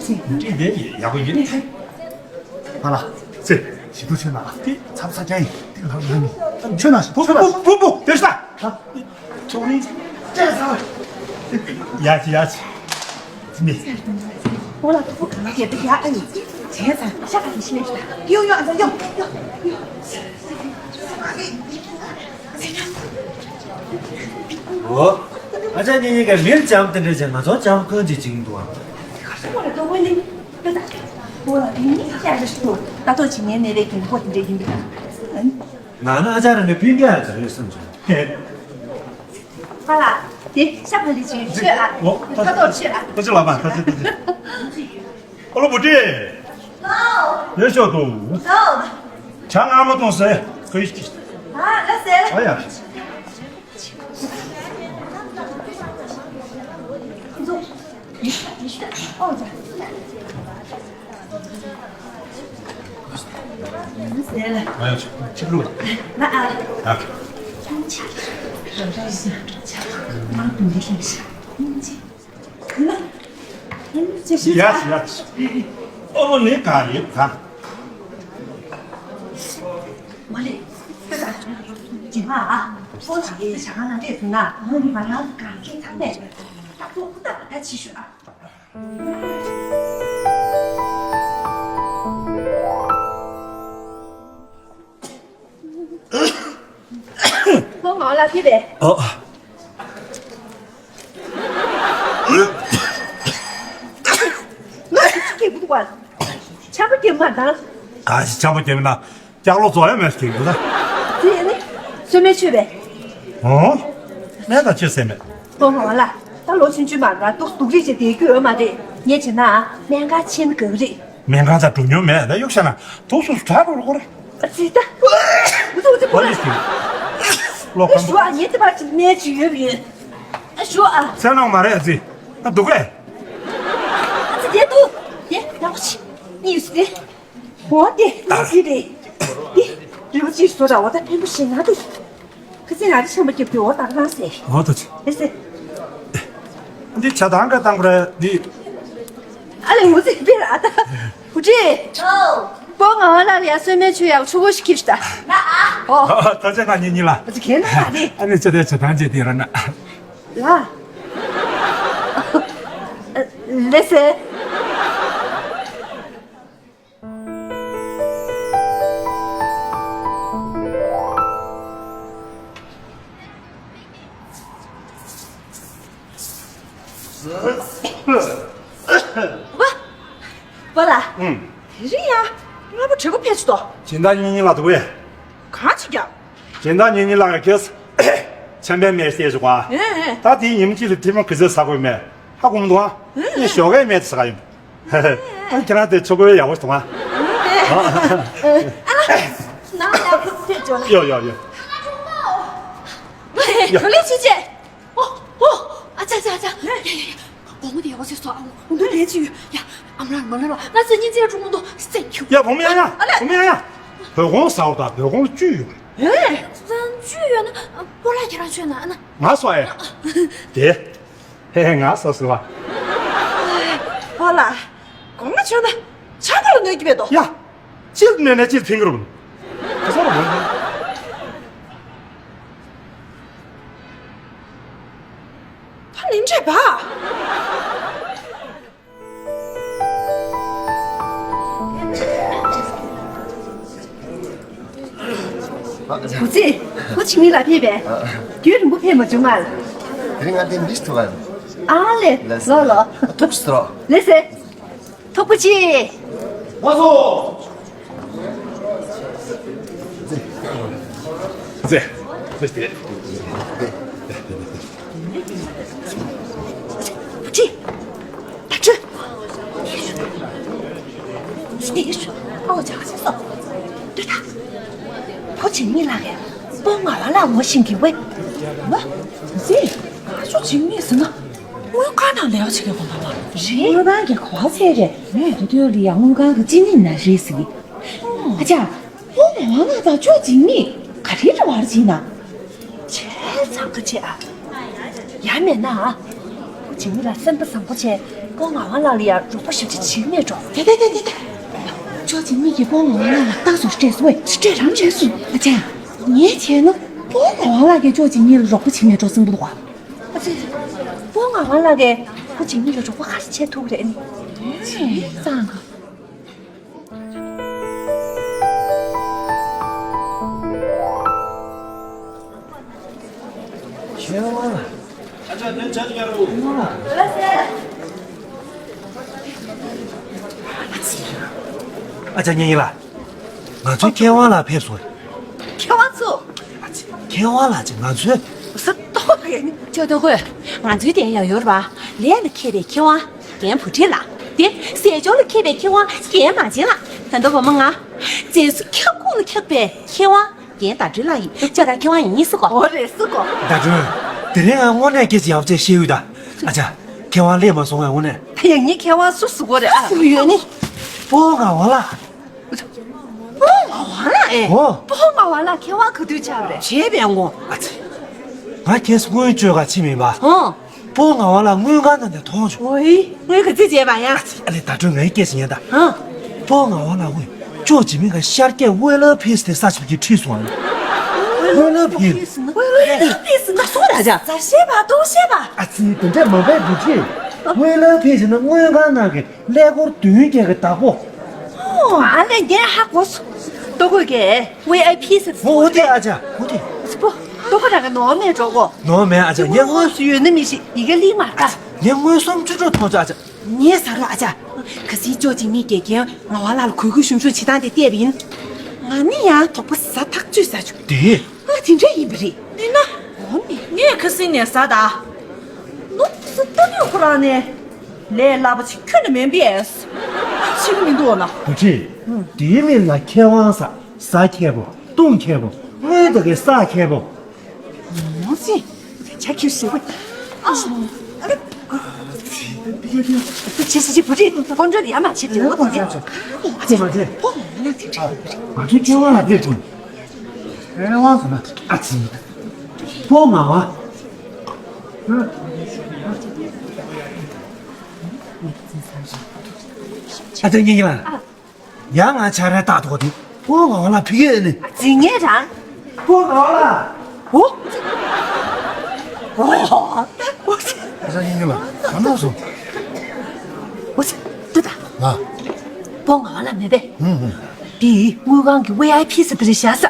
ཅི། འདི་འདི་ཡག་པོ་ཡིན། ཨ་ལ། ཚེ། ཞི་ཐུ་ཆོས་ན་ཨ། དེ་ཚབ་ཚ་ཅན་ཡིན། དེ་ལ་ལ་ནི། ཆོས་ན་ཞི་ཐུ་ཆོས་ན། བུ་བུ་བུ་བུ། དེ་ཤ། ཚོགས་རིང་། ཡ་ཅི་ཡ་ཅི། ནི། ཨོ་ལ་ཐུ་བུ་ག་ལ་གེ་ཏི་ཡ་ཨ་ཡི། བྱས་ཙང་ཤ་ག་ལ་ཤི་ལེ་ཤ། ཡོ་ཡོ་ཨ་ཡོ་ཡོ་ཡོ། ཨོ། ཨ་ཅག་གཉིས་གཉིས་ཀ་མིར་འཇམ་དེ་འདྲ་བྱས་ང་ཚོ་འཇམ་རྐང་ཅིག་བྱིན་འདུག་ཨ། ཁ་ཤས་ཁོ་ལ་ཏོ་ཝེ་ནི། ཨོ་ལ་དེ་ནི་ཤ་རེ་ཤི་ཏོ། ད་ཏོ་བྱིན་ངའི་ནེ་རེ་གི་ཧོ་དེ་འདྲ་ཡིན་འདུག་ང་ནི་ཨ་ཅག་རང་གི་སྤུན་ཀྱག་ཡང་ཟེར་ཡོད་བསམ་བྱུང་། ཧ་ལ། དེ་ཤ་བ་ལི་ཅི་ཆོས་ཨ། ཨོ། ཁ་ཐོག་ཆོས་ཨ། ཁ་ཆུ་ལ་མ་ཁ་ཆུ་ཁ་ཆུ། ཨ་ལོ་བུ་ཏི། ལོ། ཡེ་ཤོ་ཏུ། ལོ། ཆ་ང་མ་ཏོང་སེ། ཁོ་ཡི་ཅི། ཨ་ལ་སེ། ཨ་ཡ། ཨོ་ཡ། ང་ཡང་ཆིབས་ལུགས། ང་ཨ། ཨ། ཡ་ཡ། ཨོ་ནི་ག་རེ་ག། མ་ལེ། ཇི་མ་ཨ། ཕོ་ཆ་གི་ཞག་ང་ལས་ན་ང་ནི་མ་ཡང་ག་གི་ཐ་མེད། ད་ཕོ་ཀུ་ད་ད་ཅི་ཞུ་ཨ། ཁོང་ངོ་ལ་ཕི་བས། ཨོ། ང་ཅི་སྐད་བུ་དུ་བ། ཆམ་པ་སྐྱེ་མ་དང་། ཨ་ཅི་ཆམ་པ་སྐྱེ་མ་དང་། ལྕགས་ལོ་ཚོ་ཡང་མེད་ཀྱི་འདུག་ད། དེ་ནི་སོན་མའི་ཆོས་པས། ཨོ། མེད་ད་ཅི་ཟེར་མེད། ཁོང་ངོ་ལ་ད་ལོ་ཆུང་ཆུང་མ་འགའ་སྡུག་སྡུག་རིགས་ཅིག་བསྡད་རྒྱུ་ཡོད་མ་རེད། ངས་བྱས་ན་སྨན་ཁང་ཕྱིན་དགའ་གི་རེད། སྨན་ཁང་ད་འགྲོ་མྱོང་མེད་ད། གཡུག་བཞག་ན་དུག་སུ་སུ་དྲག་འགྲོ་རེད་ཁོ་རེ། ཙི་ད། འུ་ཚོ་འུ་ཚོ་པོ་ལ་ཞིག་ལོ་ཨེ་ཞུ་ཨ། ངས་ལྟ་བ་ཅིག་གནས་ཅིག་ཡོད་པ་ཡིན། ཨེ་ཞུ་ཨ། ཚེ་ནང་མ་རེད་ཨ་ཙི། ཨ་འདུག་གས། ཨ་ཙི་དེ་འདུག་དེ་ཡག་པོ་ཆེ་གཉིས་སུ་དེ། འོ་དེ་གཉིས་སུ་དེ། དེ་རིལ་བུ་ཅིག་བཟོ་ར་འོ་ད་ཕན་པོ་ཞེ་ན་འདུག་ཁ་སང་ང་ཚོ་ཆམ་པ་རྒྱབ་དུས་འོ་ད་ག་རང་ཟེར། འོ་ད་ཅི། ཨེ་ཟེར། འདི་ཇ་དང་ག་དང་པོ་རེད་འདི། ཨ་ལེ་ངོ་ཚིག་སྤེལ་ཨ་ད། བུ་ཁྲིད། ཨོ། པོ་ང་བ་ལ་ཡ་སོན་མའི་ཆུ་ཡག་ཆུ་བོ་ཞིག་ཁྱེར་ཤི་ད། ན་ཨ། ཨོ། ད་ཆ་ང་གཉིས་གཉིས་ལ། ཨ་ཅི་ཁྱེད་ན་ཨ་རེད། ཨ་ནི་ཆ་དེ་ཆ་དང་ཅེ་དེ་ར་ན། ལ། ལེ་སེ། སྦྱིན་བདག་གཉེན་ཉེ་ལགས་འདུག་གས། གང་ཅི་རྒྱབ། སྦྱིན་བདག་གཉེན་ཉེ་ལགས་ཀྱིས་ཆམ་པའི་མེར་བསད་བྱུང་བ། ཨེ་ཨེ། ད་དེའི་ཉིན་གཅིག་ལ་ཐེངས་མ་གི་ཚོད་ཟ་དགོས་མེད། ཧ་གོ་མི་འདུག་ཨ། ངས་ཞོགས་ཀའི་སྨན་དེ་ཟ་ག་ཡིན། ཨ། ཁྱེད་རང་དེ་ཆོ་གའི་ཡག་པོ་ཞིག་འདུག་ཨ། ཨ་ལ། ནང་ལ་ཁོ་ཐེབས་འཇོག་ལ། ཡོ་ཡོ་ཡོ། ཡོ། ལས་བྱེད་ཅེས། ཨོ། ཨོ། ཨ་ཅག་ཅག་ཅག་ཡ་ཡ་ཡ། དགོང་མོ་དེ་ཡག་པོ་བྱས་སོང་། ཨ། འོ་འདུག་ལས་ཅི་ཡོད་ཡ། ཨ་མ་ལགས་མ་ལབ་ལ། ང་ཚོ་གཉིས་ཆ་གྲོགས་མོ་འདུག་སེམས་ཁྱུག་ཡ། བུ་མོ་ཡ་ཡ། ཨ་ལས། བུ་མོ་ཡ་ཡ། བོད་གོང་ཟ་བ་དང་བོད་གོང་བཅུད་ཡོད། ཨེ། བཅུད་ཡོད་ན་སྤོ་ལགས་ཁྱེད་རང་མཆོད་ན་ཨ་ན། ང་སོ་ཨེ། དེ། ཧེ་ཧེ། ང་སོ་སོ་བ། སྤོ་ལགས། དགོང་མོ་མཆོད་ན་ཆང་ཁ་ལ་གནོད་ཀྱི་མེད་དོ། ཡ། ཅིལ་ནས་ནས་ཅིལ་ཕིང་རུ། ཁ་སོ་རུ། ཕ་ནི་འདྲེས་པ། བུ་ཚེ། ཁོ་ཆིང་མི་ལ་ཕེབས་པས། རྒྱུན་རིང་པོ་ཕེབས་མ་བྱུང་ང་། དེ་རིང་ང་དེ་མིས་ཐུག་ག་ཨ་ལེ། ལོ་ལོ། ཐུག་སོ། ལེ་སེ། ཐུག་པ་ཆེ། ང་སོ། ཟེ། ཟེ། ཟེ། ཆི། ད་ཆི། ཨོ་ཅག་ཅི་སོ། འདི་ད། ཁོ་ཆིང་མི་ལ་གས། སྤོ་ང་བ་ལ་ངོ་ཤེས་ཀྱི་ཝེ། ཝ། ཟེ། ང་ཚོ་ཆིང་མི་ཟེར་ན། དངུལ་ཁང་ནང་ལས་ཀ་བྱེད་མཁན་གོ་མ་པ་རེད། དངུལ་ཁང་གི་གོ་བ་ཚད་རེད། ངས་དེ་དུས་ལ་ཡང་དངུལ་ཁང་གི་ཅི་ནི་ན་རེད་ཟེར་གི། ཨ་ཅག་སྤོ་ང་བ་ལ་དང་ཅོ་ཆིང་མི་ག་རེ་རེད་བར་ཅིག་ན། བྱས་ཙང་ཁ་ཆེ་ཨ། ཡ་མེད་ན་ཨ། ཁོ་ཆིང་མི་ལ་སེམས་པ་བཟང་པོ་བྱས་སྤོ་ང་བ་ལ་ལ་ཡ་རོགས་པ་ཞབས་ཕྱི་བྱེད་མེད་འགྲོ། དེ་དེ་དེ་དེ་དེ། ཅོ་ཆིང་མི་གིས་སྤོ་ང་བ་ལ་ལ་རྟགས་སུ་སྤྲད་སོང་བས། སྤྲད་རང་བྱས་སོང་ཨ་ཅག་ངས་བྱས་ན་སྤོ་ང་བ་ལ་གིས་ཅོ་ཆིང་མི་ལ་རོགས་པ་བྱེད་མེད་འགྲོ་སེམས་པོ་འདུག་ཨ། ཨ་ཙི། སྤོ་ང་བ་ལ་གིས་ཁོ་ཆིང་མི་ལ་རོགས་པ་ག་རེ་བྱས་ཐུབ་ཀྱི་རེད་ཨ་ནི། བྱས་ཙང་ག་ཁྱེད་རང་། ཨ་ཅག་གཉེན་ཉེ་ལགས། ང་ཚོའི་མཁས་དབང་ལགས་ཕེབས་སོང་། མཁས་དབང་ཚོ། ཨ་ཙི། མཁས་དབང་ལགས་ཅིག་ང་ཚོའི། ས་ཏོག་རེད། ཅོ་ཏོ་ཀོས། ང་ཚོའི་དེ་ཡང་ཡོད་རེད་པ། ལས་ལ་མཁས་པའི་མཁས་དབང་རྒན་བུ་ཁྲིད་ལགས། དེ་ཟས་སྦྱོར་ལ་མཁས་པའི་མཁས་དབང་རྒན་མ་བྱན་ལགས། ད་ལྟ་བུ་མོ་ང་། རྗེས་སུ་ཁྱབ་ཁོངས་ལ་ཁྱབ་པའི་མཁས་དབང་རྒན་ཟླ་སྒྲོན་ལགས་ཡིན། ཅོ་ད་མཁས་དབང་ཡིན་སྲིད་གོ། འོ་རེད་སྲིད་གོ། ཟླ་སྒྲོན། དེ་རིང་ང་དངོས་གནས་སྐད་ཆ་ཡག་པོ་བྱས་བཤད་ཡོད་ད། ཨ་ཅག་མཁས་དབང་སླེབས་མ་སོང་ངས་དངོས་གནས། ད་ཡང་ཉིད་མཁས་དབང་སུ་སུ་གོ་རེད་ཨ། སུ་ཡོད་ནི། སྤོ་ང་བ་ལ། སྤོ་ང་བ་ལ་ཨེ། ཨོ། སྤོ་ང་བ་ལ་མཁས་དབང་ག་དུས་ཆགས་རེད། བྱས་པའི་ངོ་། ཨ་ཙི། ང་ཁྱེད་སྔོན་བཅོས་ག་ཕྱི་མིན་པ། ཨོ། སྤོ་ང་བ་ལ་དངུལ་ཁང་ནང་ནས་མཐོང་བྱུང་། ཨོའི། དངུལ་ག་ཚོད་བྱས་པ་ཡ། ཨ་ཙི། ཨ་ལེ་ད་དྲོད་ངའི་སྐད་ཆ་ཉན་ད། ཨ། སྤོ་ང་བ་ལ་དངུལ་ཅོ་ཇི་མི་ག་ཤར་སྐྱེས་ཝེ་ལ་ཕིས་དེ་ས་ཆབ་ཀྱི་ཁྲིད་སོང་ཨ། ཝེ་ལ་ཕིས། ཝེ་ལ་ཕིས་ན་སོ་ར་ཇ། ཛ་ཤེས་པ་ཏོ་ཤེས་པ། ཨ་ཙི་དེ་འདྲ་མ་འབད་འདུག་ཅི། ཝེ་ལ་ཕིས་ན་དངུལ་ཁང་ནང་གི་ཀླད་ཀོར་བདུན་བརྒྱད་ཀྱི་བདག་པོ། ཨོ། ཨ་ལས་ངས་ཧ་གོ་སོང་། ལྟོ་གོས་ཀྱི་ཝི་ཨའི་ཕི་ཟེར། ཨོ་ཨོ་དེ་ཨ་ཅག་ཨོ་དེ། སྤོ། ལྟོ་གོས་རང་གི་ནོར་མེད་འགྲོ་གོ། ནོར་མེད་ཨ་ཅག་ངས་དངུལ། སུ་ཡོད་ནི་མི་ཤེས་ཡི་གེ་ལིང་མ་ཀ། ངས་དངུལ་སུམ་ཅུ་སྤྲོད་ཐོག་ཅག་ཨ་ཅག་ངས་ཟ་རོགས་ཨ་ཅག་ཁ་སང་ཅོ་ཅིག་མི་དགེ་རྒན་ང་བ་ལ་ལ་གུས་གུས་ཞུམ་ཞུམ་བྱེད་སྟངས་དེ་བལྟས་པ་ཡིན། ང་ནི་ཡང་དོགས་པ་ཟ་ཐག་ཆོད་ཟ་བྱུང་། དེ། ཨ་དེ་འདྲ་ཡིན་པ་རེད། ཡིན་ན། འོ་ནི་ངས་ཁ་སང་ནས་ཟ་ད། ནོ་ས་ལྟ་དུས་ཁོ་རང་ནས། ལས་སླ་པོ་ཅིག་ཁྱོན་ནས་མིན་པས། ཕྱིན་མི་འདུག་ན། བུ་ཁྲིད། དེའི་མིང་ལ་མཁས་དབང་ཟ། ཟ་མཁས་པོ། བཏུང་མཁས་པོ། དངུལ་དེ་གའི་ཟ་མཁས་པོ། ནོ་སི། ཇ་ཁྱིར་ཞིག་པ། ཨ། ཅི་ཞིག་ཅིག་བུ་ཁྲིད་ཀོན་ཀྲོལ་ཡ་མ་བྱེད་ཅེས་འོ་དེ། ཨ་ཅེ་མ་ཅེ། ཨོ་ང་ལ་དེ་འདྲ་ཡོད་རེད། ང་ཚོའི་མཁས་དབང་ལ་ཕེབས་དགོས། མཁས་དབང་ཟེར་ན་ཨ་ཙི། སྤོ་ང་བ། ཨ་ཙི་ཉིན་ལ། ཡ་ང་ཆ་རེ་ཏག་ཏོག་དེ་སྤོ་ང་བ་ལ་ཕི་གེ་ནི། ཨ་ཙི་ངས་རང་། སྤོ་ང་བ་ལ། ཨོ། ཨོ། ཨ་ཙི་ཉིན་ལ་ག་ནོ་སོ། ཨོ་ཙི་ཏུ་ད། ང་། སྤོ་ང་བ་ལ་མེད་པས། ཧུམ་ཧུམ། དེ་དངུལ་ཁང་གི་ཝི་ཨའི་ཕི་ཟེར་དེ་རེད་བཞག་ས།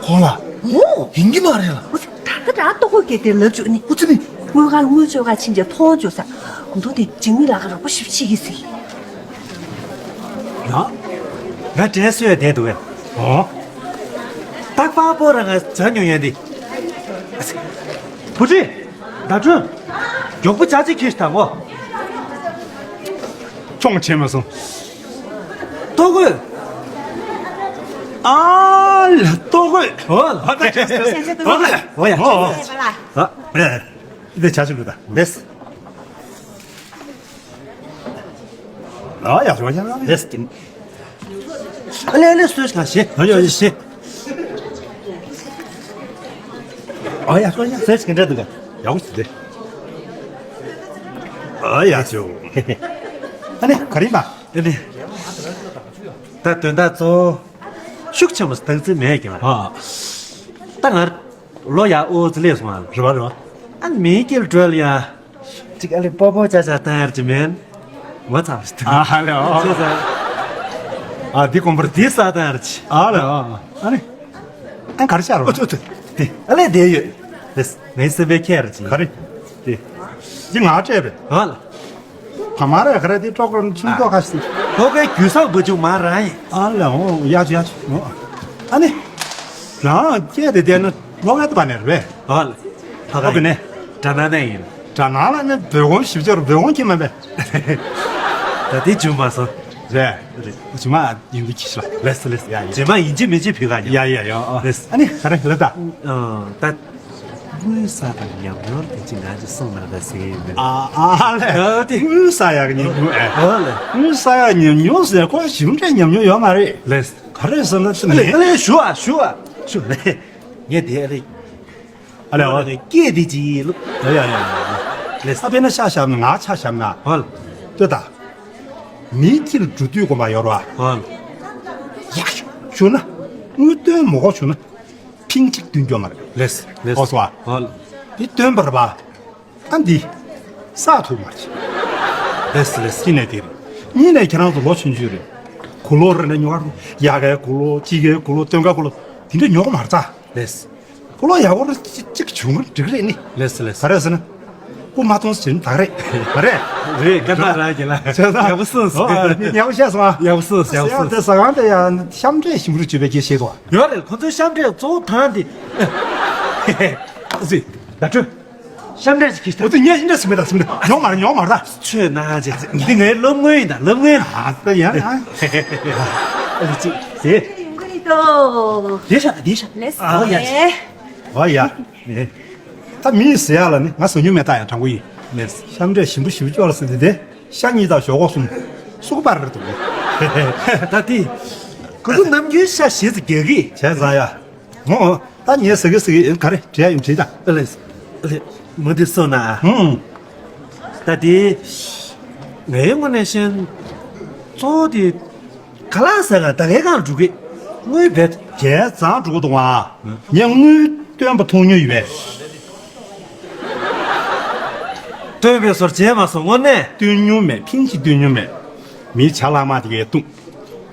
ཁོང་ལ། ཨོ། ཡིན་གྱི་མ་རེད་ལ། ཨོ་ཙི་ད་ལྟ་རང་ལྟོ་གོས་སྐྱེས་དེ་ལབ་བཅུག་ནི། ཨོ་ཙི་ནི། དངུལ་ཁང་དངུལ་བཅོལ་ག་ཕྱིན་རྗེས་མཐོང་བཅུག་ས། མདོ་དེ་འཇིགས་མེད་ལགས་ཀྱི་རོགས་པ་ཞིབ་བྱེད་ཀྱི་ཟིག་ཡ། ང་དྲན་གསོས་བསྡད་འདུག་གས། ཨོ། ད་དཔང་པོ་རང་ང་ཇ་ཉོ་ཡོང་དེ། བུ་ཁྲིད། ཟླ་སྒྲོན། མགྱོགས་པོ་ཇ་གཅིག་ཁྱེར་དང་ངོ་། ཅུང་ཆེ་མ་སོང་། ལྟོ་གོས། ཨ་ལ་ལྟོ་གོས། ཨོ་ལ། ཨ་ད་ཁྱེད་ཁྱེད་ཨོ་ལ། ཨོ་ཡ། ཨོ་ཨོ། ཨ་ཨེ། འདི་ཇ་ཅིག་ལུ་ད། ལེས། ཨ་ཡ་ཞོ་ཡ་ལེས་ཀྱིན། ཨ་ལེ་ཨ་ལེ་སོས་ག་ཤེ། ཨ་ཡ་ཡ་ཤེ། ཨ་ཡ་ཞོ་ཡ་སོས་ཀྱིན་འདྲ་འདུག་ག་ཡག་པོ་ཞིག་རེད། ཨ་ཡ་ཞོ། ཨ་ནི་ག་རེ་ཡིན་པ། ཨ་ནི། ད་དོན་དག་གཙོ་བོ་ཤུགས་ཆེན་པོ་སྟག་རྩིས་མེད་ཀྱི་ལ། ཨ། ད་ང་ལོ་ཡ་ཨོ་ཙི་ལས་སོང་ཨ། རེད་བ་རེད་བ། ཨ་ནི་མིའི་སྐྱིལ་བྲོལ་ཡ། ཅིག་ཨ་ལེ་པོ་པོ་ཅ་ཅ་བཏང་ཡར་གྱི་མེན། ངོ་ཚ་བ་ཞིག་འདུག་ཨ་ཧ་ལེ་ཨོ། ཅེས་ཟེར། ཨ་འདི་གོམ་པར་འདི་ས་བཏང་ཡར་གྱི། ཨ་ལེ་ཨོ། ཨ་ནི། ཨ་ག་རེ་ཤར་བ། ཨོ་ཙོ་ཙོ། དེ་ཨ་ལེ་དེ་ཡོད། རེད། ངའི་སེམས་པའི་ཁྱེར་གྱི། ག་རེ། དེ། འདི་ང་སྤྲད་པས། ཨ་ལ། བ་མ་རེ་ག་རེ་དེ་ཀྲོག་ཀྲོག་ཆུང་ཀྲོག་ཁ་ཞིག་ལྷོ་ཁའི་རྒྱུ་ཟག་བ་ཅུང་མ་རང་ཡིན། ཨ་ལེ་ཨོ་ཡ་ཅི་ཡ་ཅི་ཨོ། ཨ་ནི། རང་སྐད་དེ་བསྡད་ན་ལོ་ངན་དུ་བ་ནས་རེད་པས། ཨ་ལ། ཨོ་གི་ནས། དྲ་ནང་ནས་ཡིན། དྲ་ནང་ལ་ནི་བོད་ཁོང་ཞིབ་ཆར་བོད་ཁོང་ཁྱིམ་མ་པས། ད་དེ་བྱུང་མ་སོང་། རེད། རེད། བྱུང་མ་ཡིན་གྱི་ཁྱི་ལ། ལེས་ལེས། ཡ་ཡ། རྗེས་མ་ཡིན་གཅིག་མིན་གཅིག་ཕུལ་ག་ཉོ། ཡ་ཡ་ཡ་ཨ། ལེས། ཨ་ནི་ག་རེ་ལབ་ད། ཨ་ད། དངུལ་ས་དང་ཉམས་མྱོང་དེ་ཅི་ན་ཅི་སོང་ན་ད་ཟེར་ཡིན་མིན། ཨ་ཨ་ལེ། ཨ་དེ། དངུལ་ས་ཡག་ཉམས་མྱོང་ཨེ། ཨ་ལེ། དངུལ་ས་ཡག་ཉམས་མྱོང་ཟེར་ཁོ་ཞིམ་འདྲ་ཉམས་མྱོང་ཡོད་མ་རེད། ལེས། ག་རེ་ཟེར་ན་ཅི་ཨ་ལེ་ནས། ཨ་ལེ་ཞུ་ཨ་ཞུ་ཨ་ཞུ་ལེ། ངས་དེ་ཨ་ལེ། ཨ་ལེ་ཨ་ལེ་སྐད་དེ་ཅི་ལུག་ཡ་ཡ་ཡ་ཡ། ལེས། ཨ་དཔེར་ན་ཤ་བཞག་ན་ང་ཆ་བཞག་ན། ཧོལ། ལྟོས་དང་། མིའི་ཁྱིར་འགྲོ་དུས་དགོངས་པ་ཡོད་ར། ཧོལ། ཡག་ཤོས་ན། དངུལ་བཏོན་མོ་གོ་ཤོས་ན། ཕིང་གཅིག་བཏོན་རྒྱུ་མ་རེད། ལེས་ལེས། ཨོ་སོ་ཨ། ཧོལ། འདི་བཏོན་པར་བ། ཨ་འདི། ས་ཐུབ་མ་རེད། ལེས་ལེས། ཅི་ནས་དེ་རེད། གཉིས་ནས་ཁྱེད་རང་ཚོ་ལོ་ཆུང་ཆུང་རེད། གུ་ལོ་རེ་ནས་ཉོ་ག་རུ། ཡ་གའི་གུ་ལོ་ཅི་གའི་གུ་ལོ་སྟོན་ཀ་གུ་ལོ། དེ་འདྲ་ཉོ་ག་མ་རྩ། ལེས། ཁོ་ལོ་ཡག་པོ་གཅིག་བྱུང་ན་འགྲིག་རེད་ནི། ལེས་ལེས། ག་རེ་ཟེར་ན། སྐུ་མ་མཐོང་ཟེར་ན་ད་རེད། ག་རེད། རེད་སྐད་གྲགས་རང་གི་ལ། བྱས་ཙང་། ཡག་པོ་སོང་ཟེར། ཨོ་ཨ་ཡག་པོ་བཤད་སོང་ཨ། ཡག་པོ་སོང་ཡག་པོ་སོང་། དེ་ཟ་ཁང་དེ་ཡང་གཤམ་འདྲེས་ཞིམ་རུ་བྱེད་པའི་སྐད་བཤད་དོ། ཡོད་རེད། ཁོ་ཚོའི་གཤམ་འདྲེས་གཙོ་བོ་ཐང་དེ། ཨ་ཙི། ད་ཁྲོད། གཤམ་འདྲེས་ཞིག་གིས་ད། ཨོ་ཙི་ངས་ཤིན་ཏུ་སིམ་མེད་ད་སིམ་མེད་ད་ཉོག་མ་རེད་ཉོག་མ་རེད་ད། ཆོས་ན་ཅེ་འདི་ངའི་སློབ་དངོས་ཡིན་ད་སློབ་དངོས། ཨ་ད་ཡ་ཨ། ཨ་ཙི། དེ། ཡོང་གི་རེད་དོ། དེ་ཤ་དེ་ཤ། ལེས། ཨོ་ཡ། ཨོ་ཡ། ད་མིས་ཟེར་ཡག་ལ་ནི་ང་ཟ་མྱོང་མེད་ད་ཡང་དྲང་པོ་ཡིན། ལེས། གཤམ་འདྲེས་ཞིམ་པོ་ཞིམ་པོ་ཅོག་ལ་ཟེར་དེ་དེ་ཤ་གཉིས་དང་ཞོག་ཁོག་གསུམ་སུག་པར་རེད་འདུག་ད་དེ། ཁོ་ཚོ་ནམ་རྒྱུན་ཤ་ཞེ་ཙམ་རྒྱག་གི། བྱས་ཙང་ཡ། ངོ་། ད་ངས་ཟ་གི་ཟ་གི་ག་རེ་བྲིས་ཡ་ཡིན་བྲིས་ད། ཨ་ལེ། ཨ་ལེ། མུ་འདི་སོ་ན། ཧུམ། ད་དེ། ངའི་ངོས་ནས་བཤད་ན། གཙོ་བོ་དེ། ག་ལ་ཟ་ག་ད་གའི་གང་འགྲོ་གི། དངུལ་བེད། བྱས་ཙང་འགྲོ་གི་འདུག་ཨ། ངས་དངུལ་བཏོན་པ་མཐོང་མྱོང་ཡོད་པས། བཏོན་པའི་སོར་བྱས་མ་སོང་དངོས་གནས། བཏོན་མྱོང་མེད་ཕིང་ཞིག་བཏོན་མྱོང་མེད། མིའི་ཇ་ལྷག་མ་དེ་གས་བཏུང་།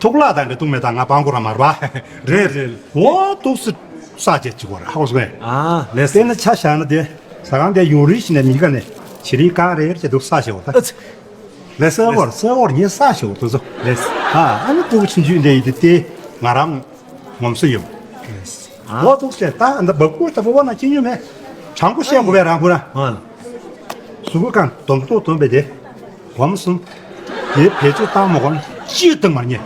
ཐུག་ལག་དང་འདྲ་བཏུང་མེད་ད་ང་སྤང་གོ་ར་མར་བ། རེད་རེད། འོ་ཏོག་སི་ས་བཅད་ཅིག་གོ་ར་ཧ་གོ་སོང་ངས། ཨ་ལེས། དེ་ནི་ཆ་བཞག་ན་དེ་ཟ་ཁང་དེ་ཡོང་རིགས་ཤིག་ནས་མི་ག་ནས་བྱེད་རིགས་གང་རེད་ཅེས་འདུག་ས་ཞེས་བ་ད། ལེས། སེ་བོར་སེ་བོར་ངས་ས་ཞེས་བ་དུ་ཚོ། ལེས། ཨ་ཨ་ནི་སྤུ་གུ་ཆུང་ཆུང་འདྲ་ཡིན་དེ་དེ་ང་རང་ངོམ་སོ་ཡོད། ལེས། ཨ། འོ་ཏོག་སི་ད་འདི་བ་ཀུ་ད་བ་བ་ན་ཅི་ཉོ་མེད། དྲང་པོ་བཤད་དགོས་པས་རང་བུ་ན། ཨ། གཟུགས་པོ་གང་སྡོམ་ཏོག་སྡོམ་པས་དེ། སྒོམ་གསུམ། དེ་བེད་སྤྱོད་བཏང་མ་དགོས་ན་ཅི་བཏང་མ་རྙེད།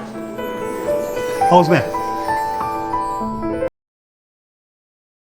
ཧོ་སྨད།